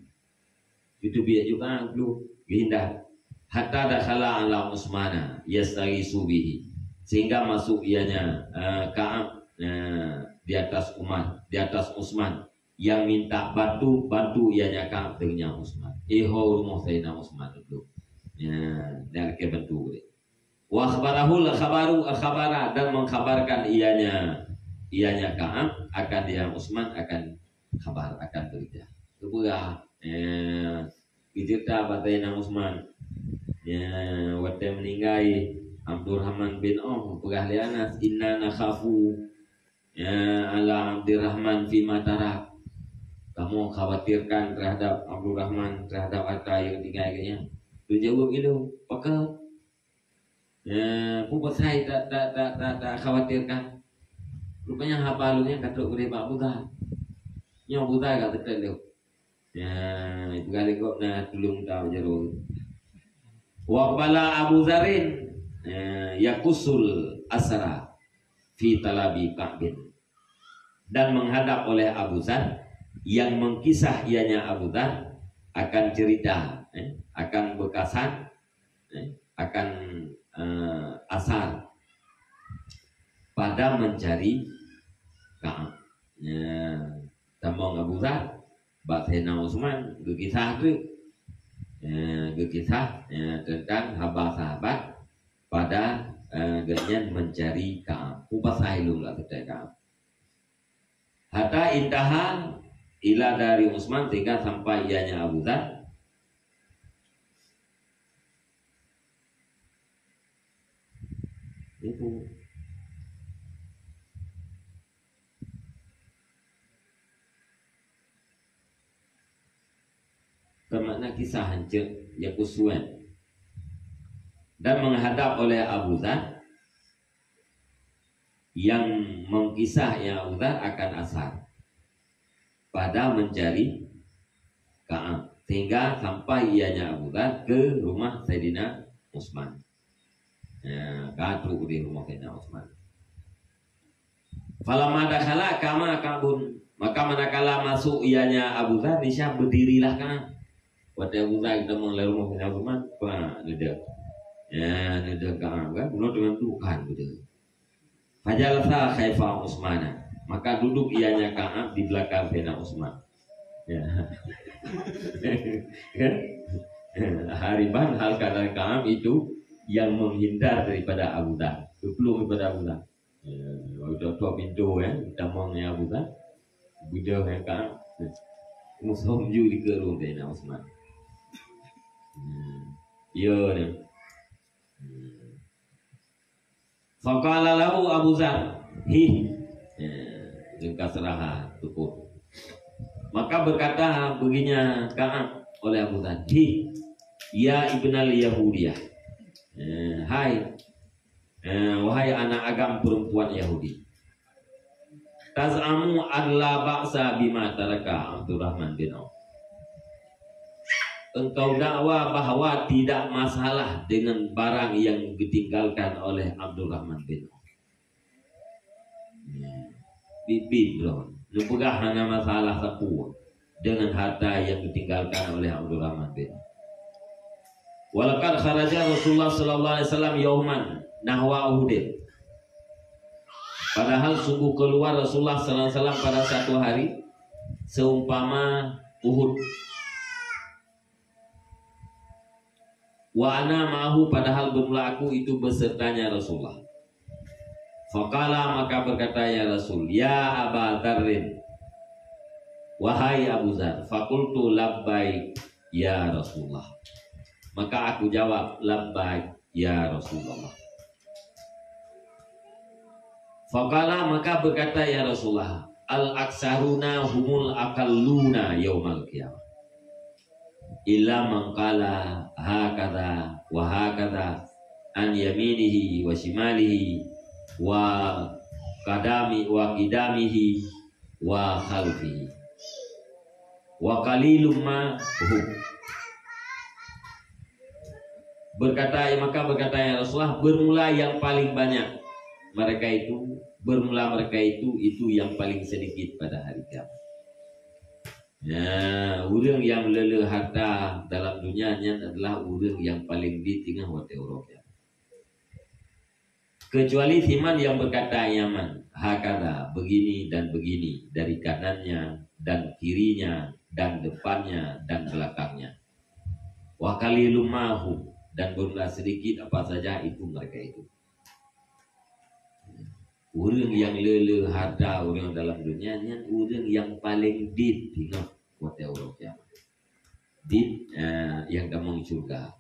Itu biak juga dulu geuhindar. Hatta dakhala ala Utsmana yastaghisu bihi. Sehingga masuk ianya, eh, Ka'ab, eh, di atas Umar, di atas Utsman yang minta bantu, bantu ianya Ka'ab dengan Utsman. Eh, ho rumoh Sayyidina Utsman dulu. Ya, dan ke bantu dia. Wa akhbarahul khabaru, khabara, dan mengkhabarkan ianya, ianya Ka'ab akan dia Utsman akan khabar, akan berita. Kepeugah, eh, dicerita bak Sayyidina Utsman. Ya, watée meninggai Abdurrahman bin Auf, peugah lé Anas, "Inna nakhafu, ya, ala Abdurrahman fima tarak." Kamu khawatirkan terhadap Abdurrahman, terhadap harta yang tinggal geuhnyan. Dijaweueb ilong, "Pakon?" Ya, peue pasai ta, ta, ta, ta, ta khawatirkan? Rupanya haba lôn nyan ka trok keudeh bak Abu Dzar. Nyoe Abu Dzar ka teuka lom. Ya, ipeugah lé gob na tulông ta jaroe. Wa qala Abu Dzarin, ya, yaqusul asra fi talabi Ka'bin. Dan menghadap oleh Abu Dzar, yang mengkisah ianya Abu Dzar akan cerita, eh, akan beukasan, eh, akan, eh, asar pada mencari Ka'ab. Ya, tamong Abu Dzar, bak Saidina Utsman geukisah treuk. Ya, geukisah, ya, tentang haba sahabat pada, eh, gobnyan mencari Ka'ab. Peue pasai lôn lagèe Ka'ab. Hatta intaha ila dari Utsman, sehingga sampai ianya Abu Dzar. Itu. Bermakna kisah hancur, ya kusuan. Dan menghadap oleh Abu Dzar, yang mengkisah ya Abu Dzar akan asar pada mencari Ka'ab, sehingga sampai ianya Abu Dzar ke rumah Saidina Utsman. Ya, ka trok di rumah Saidina Utsman. Falamma dakhala qama Ka'bun, maka manakala masuk ianya Abu Dzar, nisya berdirilah Ka'ab. Watèe Abu Dzar geutamong lam rumoh Saidina Utsman, pa, neudeuh. Ya, neudeuh Ka'ab kan, bunoe teungoh tukan beudeuh. Fajalasa khaifa Utsmana, maka duduk ianya Ka'ab di belakang Saidina Utsman. Ya. Kan? Hariban hal keadaan Ka'ab itu yang menghindar daripada Abu Dzar. Geuplueng daripada Abu Dzar. Ya, waktu tu pintu, ya, tamong ya Abu Dzar. Beudôh ya Ka'ab. Musom ju dikeurung Saidina Utsman. Hmm. Ya, ya. Hmm. Faqala lahu Abu Dzar, "Hi." Ya, ringkas raha, tukun. Maka berkata baginya Ka'ab oleh Abu Dzar, "Hi, ya ibnal Yahudiyah." Ya, hai. Ya, wahai anak agam perempuan Yahudi. Taz'amu an la ba'sa bima taraka Abdurrahman bin Auf. Engkau dakwa bahwa tidak masalah dengan barang yang ditinggalkan oleh Abdurrahman bin Auf. Bit-bit droe. Neupeugah hana masalah sapeue dengan harta yang ditinggalkan oleh Abdurrahman bin Auf. Walaqad kharaja Rasulullah sallallahu alaihi wasallam yauman nahwa Uhudin. Padahal sungguh keluar Rasulullah sallallahu alaihi wasallam pada satu hari seumpama Uhud. Wa ana ma'ahu, padahal bermula aku itu besertanya Rasulullah. Faqala, maka berkata ya Rasul, "Ya Aba Dzarrin, wahai Abu Dzar." Faqultu, "Labbaik ya Rasulullah." Maka aku jawab, "Labbaik ya Rasulullah." Faqala, maka berkata ya Rasulullah, "Al-aksaruna humul aqalluna yaumal qiyamah. Illa man qala hakadha wa hakadha an yaminihi wa shimalihi wa qadami, wa qidamihi wa khalfihi. Wa qalilum ma hum." Berkata, maka berkata ya Rasulullah, bermula yang paling banyak mereka itu, bermula mereka itu, itu yang paling sedikit pada hari kiamat. Ya, ureuëng nyang le-le harta dalam dunia nyan adalah ureuëng nyang paleng dit teungoh watée uroe kiamat. Kecuali siman yang berkata nyaman, hakada, begini dan begini, dari kanannya dan kirinya dan depannya dan belakangnya. Wa qalilum ma hum, dan bermula sedikit apa saja itu mereka itu. Ureuëng nyang le-le harta ureuëng dalam dunia nyan ureuëng nyang paleng dit teungoh watée uroe kiamat. Dit, eh, nyang tamong syurga.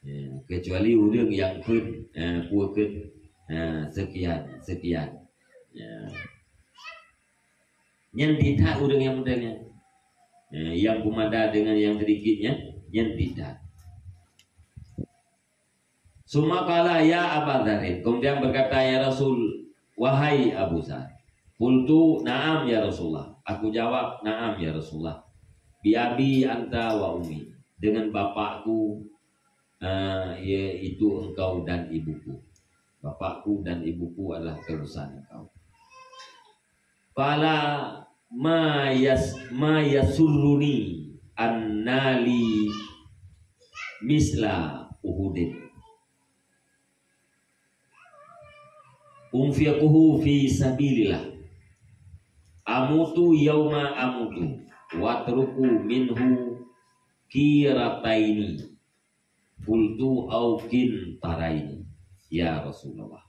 Ya, kecuali ureuëng nyang kheun, eh, peue kheun, eh, sekian, sekian. Ya. Nyan dit that ureuëng nyang model nyan. Eh, nyang peumada dengan nyang sedikit nyan, nyan dit that. Summa qala, "Ya Aba Dzarin." Kemudian berkata, "Ya Rasul, wahai Abu Dzar." Qultu, "Na'am ya Rasulullah." Aku jawab, "Na'am ya Rasulullah. Bi abi anta wa ummi." Dengan bapakku, eh, yaitu engkau dan ibuku. Bapakku dan ibuku adalah keurusan engkau. Qala, "Ma yas-, ma yasurruni anna li misla Uhudin. Unfiquhu fi sabilillah. Amutu yauma amutu, watruku minhu qirataini." Qultu, "Au qintaraini, ya Rasulullah."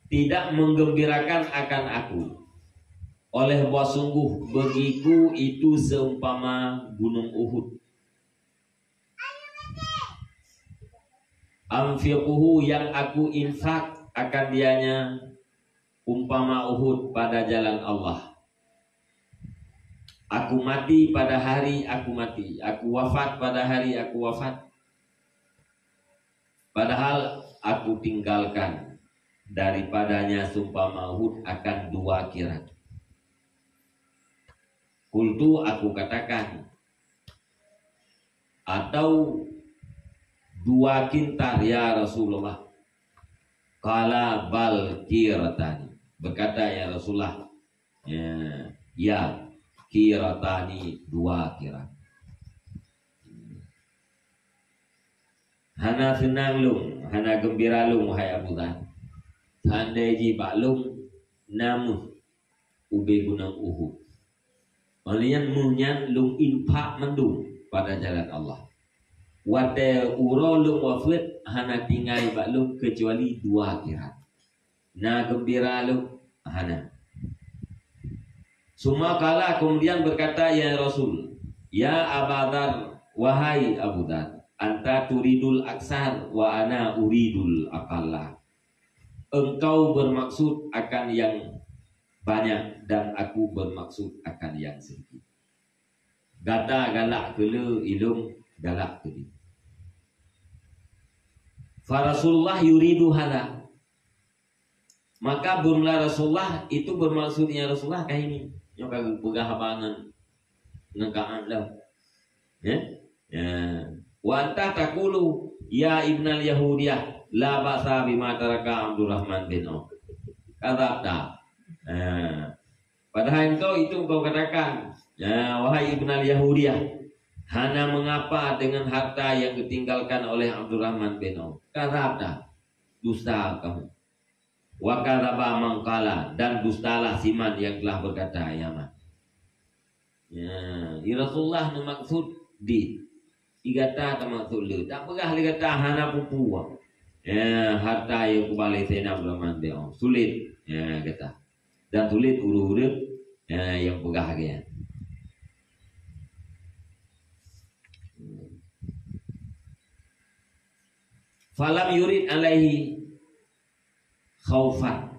Tidak menggembirakan akan aku, oleh bahwa sungguh bagiku itu seumpama gunung Uhud. Anfiquhu, yang aku infak akan dianya umpama Uhud pada jalan Allah. Aku mati pada hari aku mati, aku wafat pada hari aku wafat. Padahal aku tinggalkan daripadanya seumpama Uhud akan dua kirat. Qultu, aku katakan, atau dua kintar, ya Rasulullah. Qala, "Bal qiratani." Berkata, ya Rasulullah, ya, ya, qiratani, dua kirat. Hana seunang lôn, hana geumbira lôn, wahai Abu Dzar, seandai jih bak lôn na méuh ubé gunong Uhud. Óh lheueh nyan méuh nyan lôn infak mandum pada jalan Allah. Watée uroe lôn wafeuet hana tinggai bak lôn keucuali dua kirat. Na geumbira lôn? Hana. Summa qala, kemudian berkata, ya Rasul, "Ya Aba Dzar, wahai Abu Dzar, anta turidul aksar wa ana uridul aqalla." Engkau bermaksud akan yang banyak dan aku bermaksud akan yang sedikit. Gata galak keu le, ilôn galak keu di. Fa Rasulullah yuridu hadza. Maka beureulah Rasulullah itu bermaksud, ya Rasulullah, ka ini. Nyoe ka geupeugah haba ngon, ngon kaat lom. Ya? Ya. Wa anta taqulu, ya ibnal Yahudiyah, la ba'sa bima taraka Abdurrahman bin Auf. Kadzabta. Ha. Padahal engkau itu engkau katakan, ya, wahai ibnal Yahudiyah, Hana mengapa dengan harta yang ditinggalkan oleh Abdurrahman bin Auf. Karab dah, dusta kamu. Wa kadzaba man qala, dan dustalah siman yang telah berkata, ya man. Ya, ya Rasulullah neumaksud di, di gata tamaksud le. Tak peugah lé gata hana pupu. Ya, harta yang kubah lé Sayyidina Abdurrahman bin Auf. Sulit. Ya, gata. Dan sulit ureuëng-ureuëng, ya, yang peugah lagée nyan. Falam yurid alaihi khaufan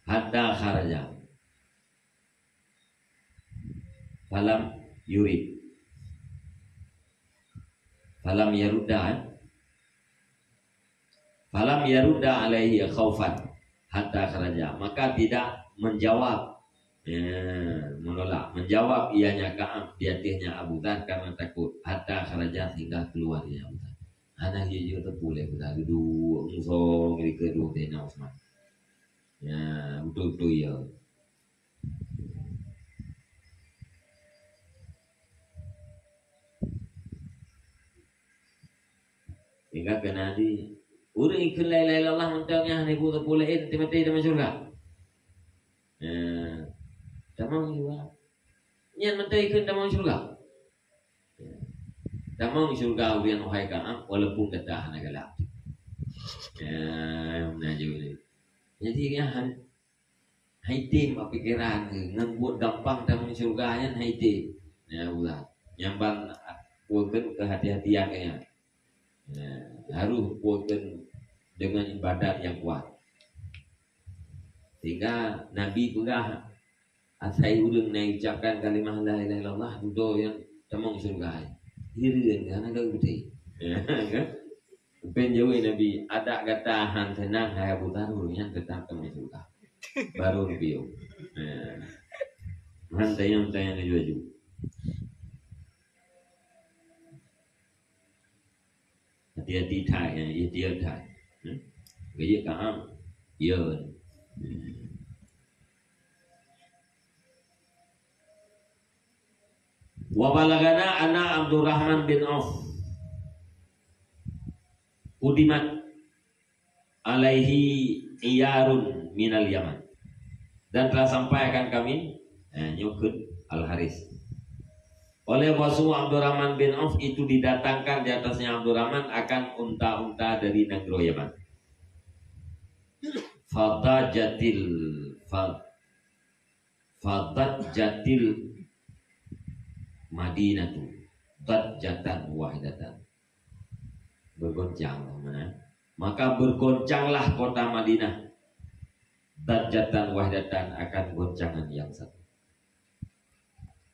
hatta kharaja. Falam yurid. Falam yarudda, eh? Falam yarudda alaihi khaufan hatta kharaja. Maka tidak menjawab, ya, menolak, menjawab ianya Ka'ab di ateuhnya Abu Dzar karena takut, hatta kharaja, sehingga keluar ia Abu Dzar. Hana jijak teupeu lé Abu Dzar, duek musong di keudroe Saidina Utsman. Ya, beutôi-beutôi ya. Sehingga kena di ureuëng ikheun la ilaha illallah mantong nyan hana ibu teupeu laén, teuma teuma syurga. Eh, tamong juga. Nyan mantong ikheun tamong syurga. Tamong syurga ureuëng hai Ka'ab, walaupun gata hana galak. Eh, meunajui. Jadi nyan hai tem bak pikeran ngon buet gampang tamong syurga nyan hai tem. Ya Allah. Nyang ban peukeun kehati-hatian nyan. Ya, harus peukeun dengan ibadat yang kuat. Sehingga Nabi peugah, asai ureuëng na ucapkan kalimah la ilaha illallah, dudoe nyang tamong syurga. Hireuen kan ada beutôi. Ya, kan? Pen jaweueb Nabi, adak gata han seunang hai Abu Dzar, ureuëng nyan teutap tamong syurga. Baru Nabi. Ya. Han tayang-tayang laju-laju. Hati-hati that, ya, hati-hati that. Hmm? Gaya Ka'ab. Ya. Wa balagana anna Abdurrahman bin Auf qudimat alaihi iyarun minal Yaman. Dan telah sampai akan kami, eh, nyoe kheun Al-Haris. Oleh Rasul Abdurrahman bin Auf itu didatangkan di atasnya Abdurrahman akan unta-unta dari negeri Yaman. Fadajatil fa-, fadajatil Madinatu dajatan wahidatan. Bergoncang mana? Maka bergoncanglah kota Madinah dajatan wahidatan akan goncangan yang satu.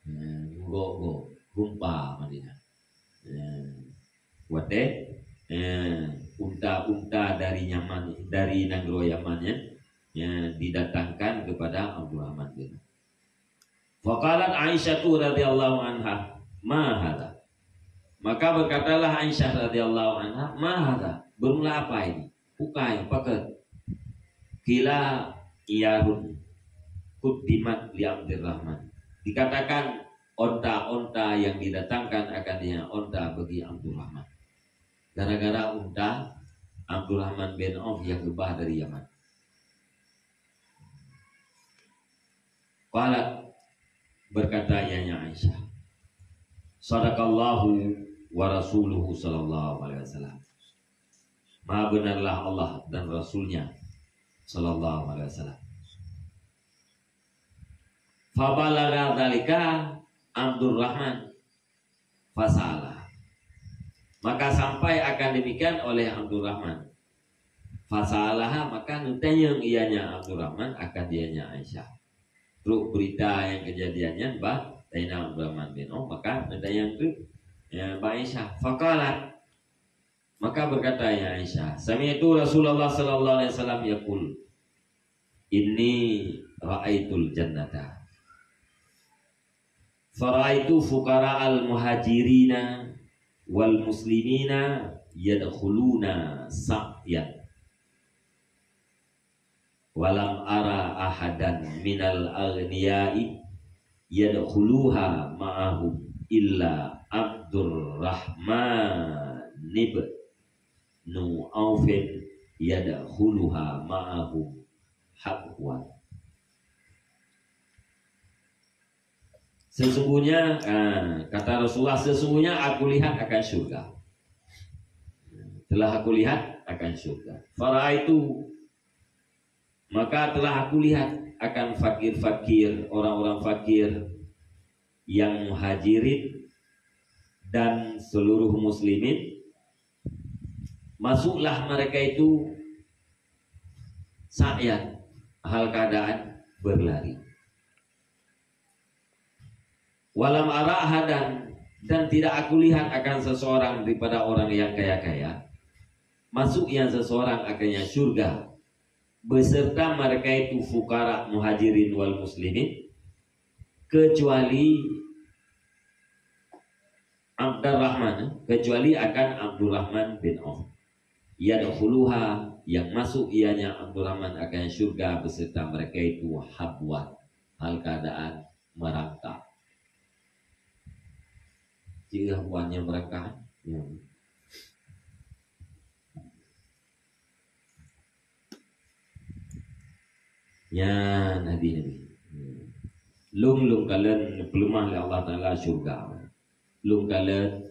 Hmm, go-go, gempa Madinah. Hmm. Watée, eh, unta-unta dari Yaman, dari negeri Yaman ya, ya, didatangkan kepada Abdurrahman bin Auf. Faqalat Aisyah radhiyallahu anha, "Ma hadza?" Maka berkatalah Aisyah radhiyallahu anha, "Ma hadza?" Bermula apa ini? Bukai, pakon? Qila iyarun quddimat li Abdurrahman. Dikatakan onta-onta yang didatangkan akan dia onta bagi Abdurrahman. Gara-gara unta Abdurrahman bin Auf yang geubah dari Yaman. Qalat, berkata ianya Aisyah, "Sadaqallahu wa rasuluhu sallallahu alaihi wasallam." Maha benarlah Allah dan Rasulnya sallallahu alaihi wasallam. Fabalagha dzalika Abdurrahman fasa'alaha. Maka sampai akan demikian oleh Abdurrahman. Fasa'alaha, maka neutanyong ianya Abdurrahman akan dianya Aisyah. Trok berita nyang kejadian nyan bak Saidina Abdurrahman bin Auf, maka neutanyong keu, ya, bak Aisyah. Faqalat, maka berkata ya Aisyah, "Sami'tu Rasulullah sallallahu alaihi wasallam yaqul, 'Inni ra'aitul jannata. Fara'aitu fuqara'al muhajirina wal muslimina yadkhuluna sa'yan.'" Walam ara ahadan minal aghniyai yadkhuluha ma'ahum illa Abdurrahman ibnu Aufin yadkhuluha ma'ahum habwan. Sesungguhnya, ah, kata Rasulullah, "Sesungguhnya aku lihat akan syurga." Telah aku lihat akan syurga. Faraaitu, maka telah aku lihat akan fakir-fakir, orang-orang fakir yang muhajirin dan seluruh muslimin. Masuklah mereka itu sa'yan, hal keadaan berlari. Walam ara ahadan, dan tidak aku lihat akan seseorang daripada orang yang kaya-kaya, masuknya seseorang akannya syurga, beserta mereka itu fukara muhajirin wal muslimin, kecuali Abdurrahman, kecuali akan Abdurrahman bin Auf. Yadkhuluha, yang masuk ianya Abdurrahman akan syurga beserta mereka itu habwan, hal keadaan merangkak. Ciri habwan yang merangkak, ya. Nyan hadis Nabi. Lôn, lôn kalon neupeuleumah lé Allah Taala syurga. Lôn kalon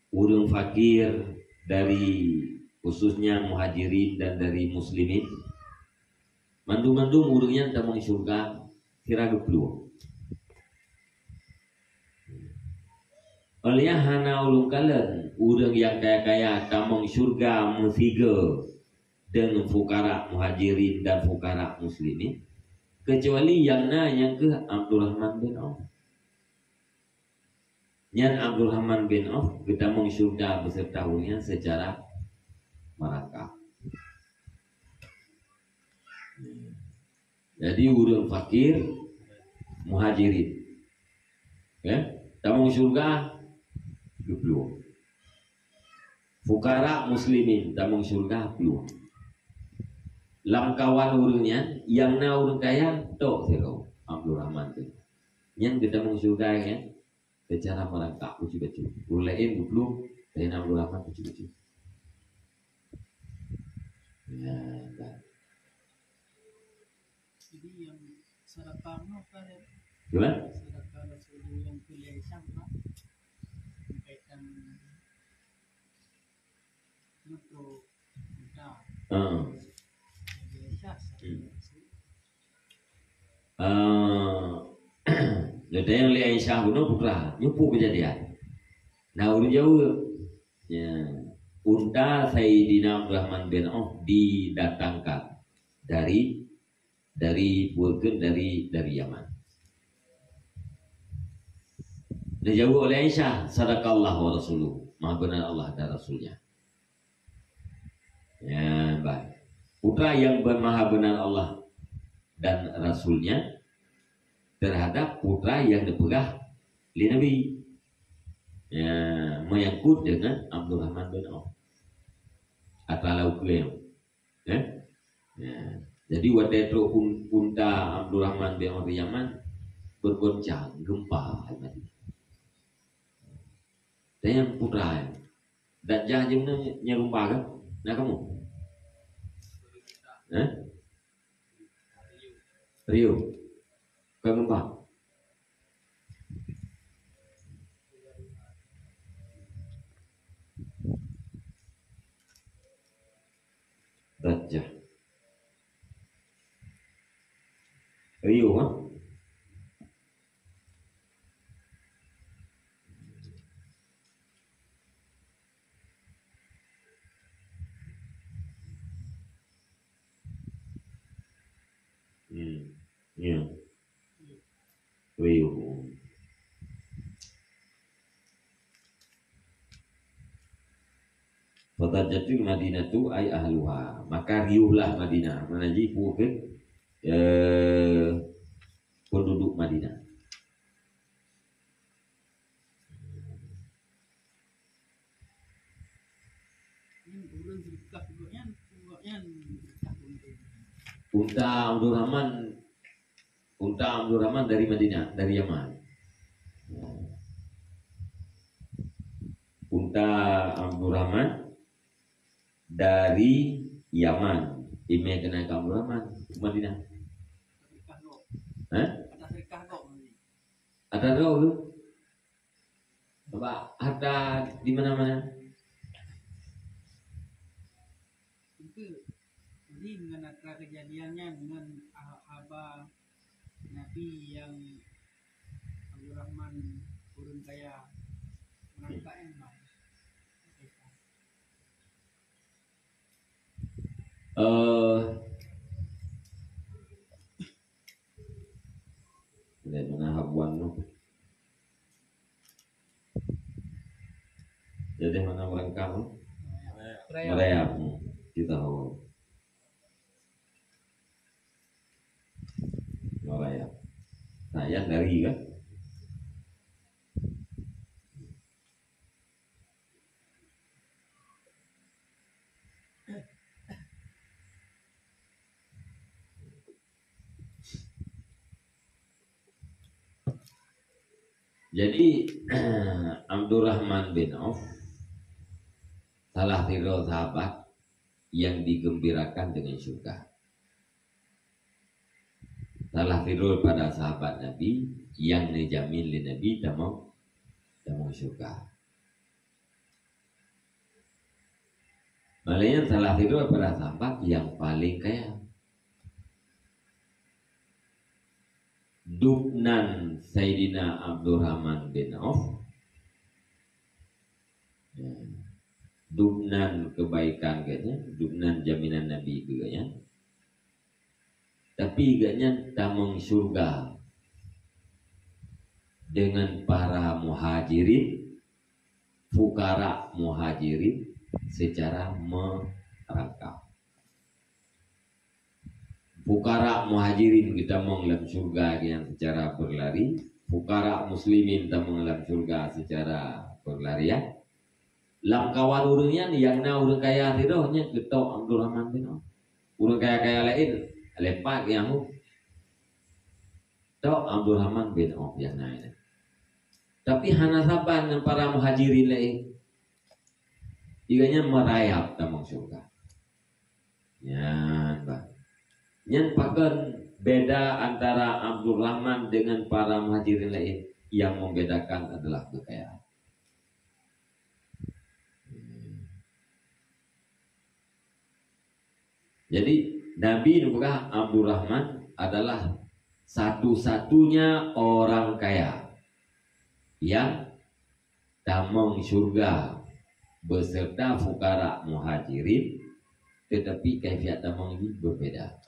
ureuëng fakir dari, khususnya muhajirin dan dari muslimin, mandum-mandum ureuëng nyan tamong syurga sira geuplueng. Óh lheueh nyan hana ulôn kalon ureuëng nyang kaya-kaya tamong syurga meusigoe deungon fukara muhajirin dan fukara muslimin, keucuali nyang na nyang keuh Abdurrahman bin Auf. Nyan Abdurrahman bin Auf geutamong syurga beserta ureuëng nyan secara merangkak. Jadi ureuëng fakir muhajirin, ya, tamong syurga geuplueng. Fukara muslimin tamong syurga plueng. Lam kawan ureuëng nyan, nyang na ureuëng kaya tok sidroe, Abdurrahman teuh. Nyan geutamong syurga nyan secara merangkak, bacut-bacut. Ureuëng laén geuplueng, tapi na Abdurrahman bacut-bacut. Ya, dah. Jadi yang sedekah mah kan, ya? Gimana? Sedekah Rasul yang kuliah Islam, Pak. Kaitan untuk kita. Ah. Jadi Aisyah, hmm. Ah, lé tanyong lé Aisyah bunoe putra, nyoe peue keujadian? Na ureuëng jaweueb, ya, unta Saidina Abdurrahman bin Auf didatangkan dari, dari, bukan dari, dari Yaman. Dijaweueb oleh Aisyah, "Sadaqallah wa rasuluh." Maha benar Allah dan Rasulnya. Ya, baik. Putra yang ber-, maha benar Allah dan Rasulnya terhadap putra yang dipeugah lé Nabi. Ya, menyangkut dengan Abdurrahman bin Auf. Atra lau klaim. Ya? Ya. Jadi, watée trok un-, unta Abdurrahman bin Auf di Yaman, bergoncang, gempa Madinah. Dan nyang putra, ya. Dan jah jeuem nyan nyang gempa kan? Na kamoe? Eh? Riuh. Kon gempa. Dajjah. Riuh, ha? Hmm. Ya. Riuh. Fadajjatil Madinatu ay ahluha. Maka riuhlah Madinah. Mana ji peue keuh, eh, penduduk Madinah. Nyan ureuëng seudeukah gobnyan, gobnyan seudeukah ureuëng. Unta Abdurrahman, unta Abdurrahman dari Madinah, dari Yaman. Unta Abdurrahman dari Yaman. Imé keunan keu Abdurrahman, Madinah. Hah? Ada roh tu. Sebab ada di mana-mana. Itu, jadi ngon atra kejadian nyan, ngon ha-, haba Nabi nyang Abdurrahman ureueng kaya meurangkak nyan, Bang. Eh, Lé mana habuan tu? Jadi mana merangkak tu? Merayap. Merayap. Hmm. Kita hawa. Merayap. Nah, yang dari kan? Jadi, Abdurrahman bin Auf salah sidroe sahabat yang digembirakan dengan syurga. Salah sidroe pada sahabat Nabi yang neujamin lé Nabi tamong, tamong syurga. Malah nyan salah sidroe pada sahabat yang paling kaya. Dubnan Saidina Abdurrahman bin Auf. Ya. Dubnan kebaikan geuhnyan, dubnan jaminan Nabi geuhnyan. Tapi geuhnyan tamong syurga dengan para muhajirin, fukara muhajirin secara merangkap. Fukara muhajirin geutamong lam syurga nyan secara berlari, fukara muslimin tamong lam syurga secara berlarian. Lam kawan ureueng nyan, nyang na ureueng kaya sidroe nyan geutok Abdurrahman bin Auf. Ureueng kaya-kaya laén leupah nyang tok Abdurrahman bin Auf nyang na nyan. Tapi hana saban ngon para muhajirin laén. Gobnyan meurayap tamong syurga. Nyan, bah. Nyan pakon beda antara Abdurrahman dengan para muhajirin laén? Yang membedakan adalah kekayaan. Jadi, Nabi neupeugah Abdurrahman adalah satu-satunya orang kaya yang tamong syurga beserta fukara muhajirin, tetapi kaifiat tamong jih berbeda.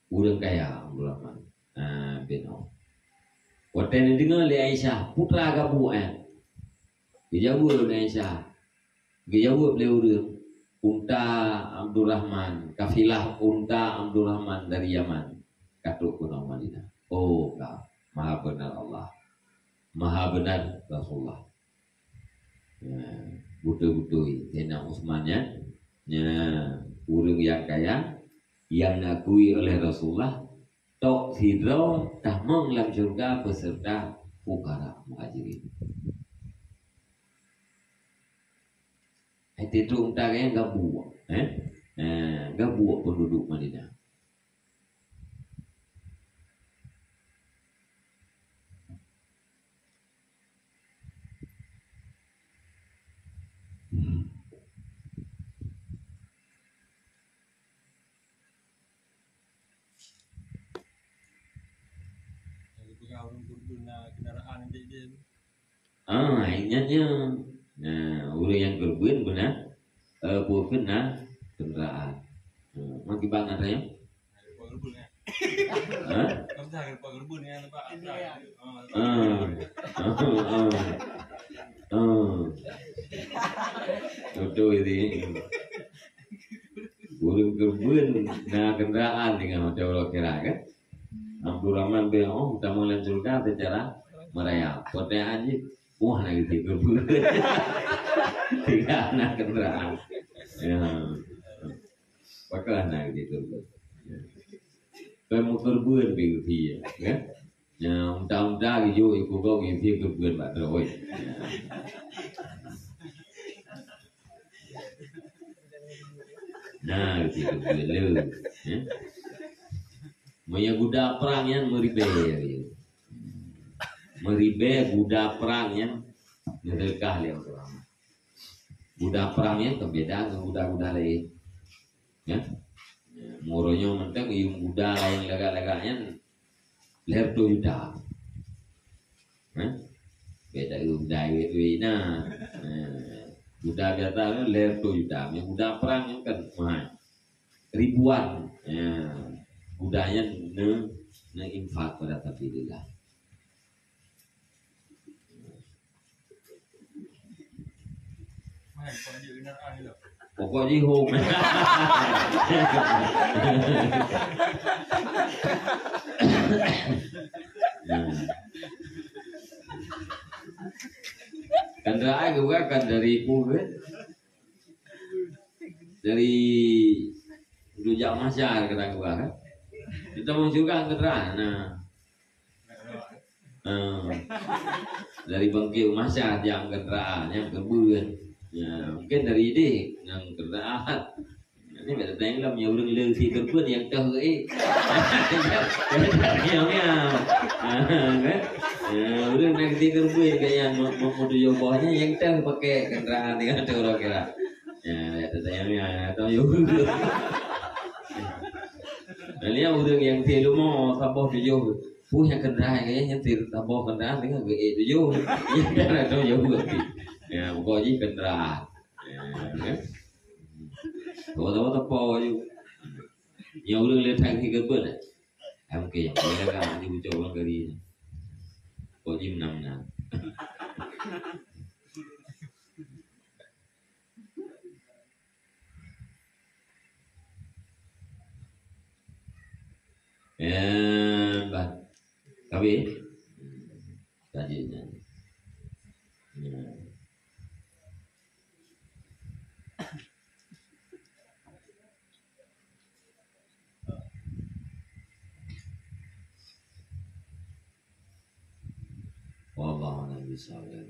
Ureueng kaya Abdurrahman, ah, bin Auf. Watèe neudeungoe lé Aisyah, "Peue teuma gabuek, eh?" Geujaweueb lé Aisyah, geujaweueb lé ureueng, "Unta Abdurrahman, kafilah unta Abdurrahman dari Yaman, ka trok keunoe Madinah." Oh, ka, maha benar Allah, maha benar Rasulullah. Ya, beutôi-beutôi Saidina Utsman nyan, ya, ureueng nyang kaya, nyang neukui oleh Rasulullah, tok sidroe tamong lam syeuruga beserta fukara muhajirin. Hai, tiep unta nyan gabuek, eh? Eh, gabuek penduduk Madinah. Jadi peugah ureueng pun-pun na kendaraan di dia. Ah, ingat nyan. Nah, ureueng nyang keureubeuen beuna, eh, peue kheun na kendaraan. Hmm, meukiban atra nyoe? Hah? Ah. Ah. Ah. Ah. Beutôi sih. Ureueng keureubeuen na kendaraan deungon hotel Ulok Kira, kan? Abdurrahman bin Auf tamong lam syeuruga seucara meurayap. Pertanyaan jih, wah, na geuti keureubeuen. Tidak na kendaraan. Ya. Pakon na geuti keureubeuen. Peumeukeureubeuan bak geusie, ya. Nyan unta-unta geujok iko gok geusie keureubeuen bak droe. Nah, geusie keureubeuen le. Ya. Meunyo guda prang nyan meuribèe. Meuribèe guda prang nyan meureuka lé ureueng. Guda prang nyan kan beda ngon guda-guda laén. Ya. Meunyoe mantong yum guda nyang lagak-lagak nyan lhèe reutôh juta. Ha? Beda yum guda wét-wét na. Ha. Guda biasa lhèe reutôh juta. Meunyoe guda prang nyan kan mahal. Ribuan. Ya. Guda nyan ne, ne infak pada sabilillah. Pokok jih hom. Kendaraan juga kan dari Ibu, kan? Dari Dujak Masyar ke Tanggua, kan? Kita mau juga kendaraan. Nah. Ah. Dari bangke masa nyang kendaraan, nyang keubeuet. Ya, mungkin dari idéh nyang kendaraan. Ini beda tayang lam nyang ureueng le si keubeuet nyang toh ke, eh. Nyang, nyang. Ah, kan? Ya, ureueng nak si keubeuet ke nyang mau, mau, mau tujuh boh ni nyang toh pakai kendaraan dengan tu orang kira. Ya, beda tayang ya, atau ya. Nah, lihat ureueng nyang si leumo saboh tujuh. Peue nyang keudroe, eh, nyang tir taboh keudroe deungon geuék tujoh. Nyang keudroe tujoh. Ya, pokok jih keudroe. Ya, kan? Taboh-taboh teupeu ju. Nyang ureueng le that keubeuet, eh? Em, oke, ya. Boleh kan? Ini ucok ureueng kali ni. Pokok jih menang-menang. Eh, bah. Habis? Tadi nyan. Ya. Wallahu a'lam bishawab.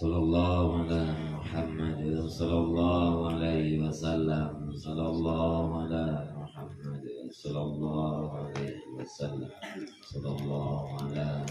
Sallallahu ala Muhammad, sallallahu alaihi wasallam, sallallahu ala Muhammad, sallallahu alaihi wasallam, sallallahu ala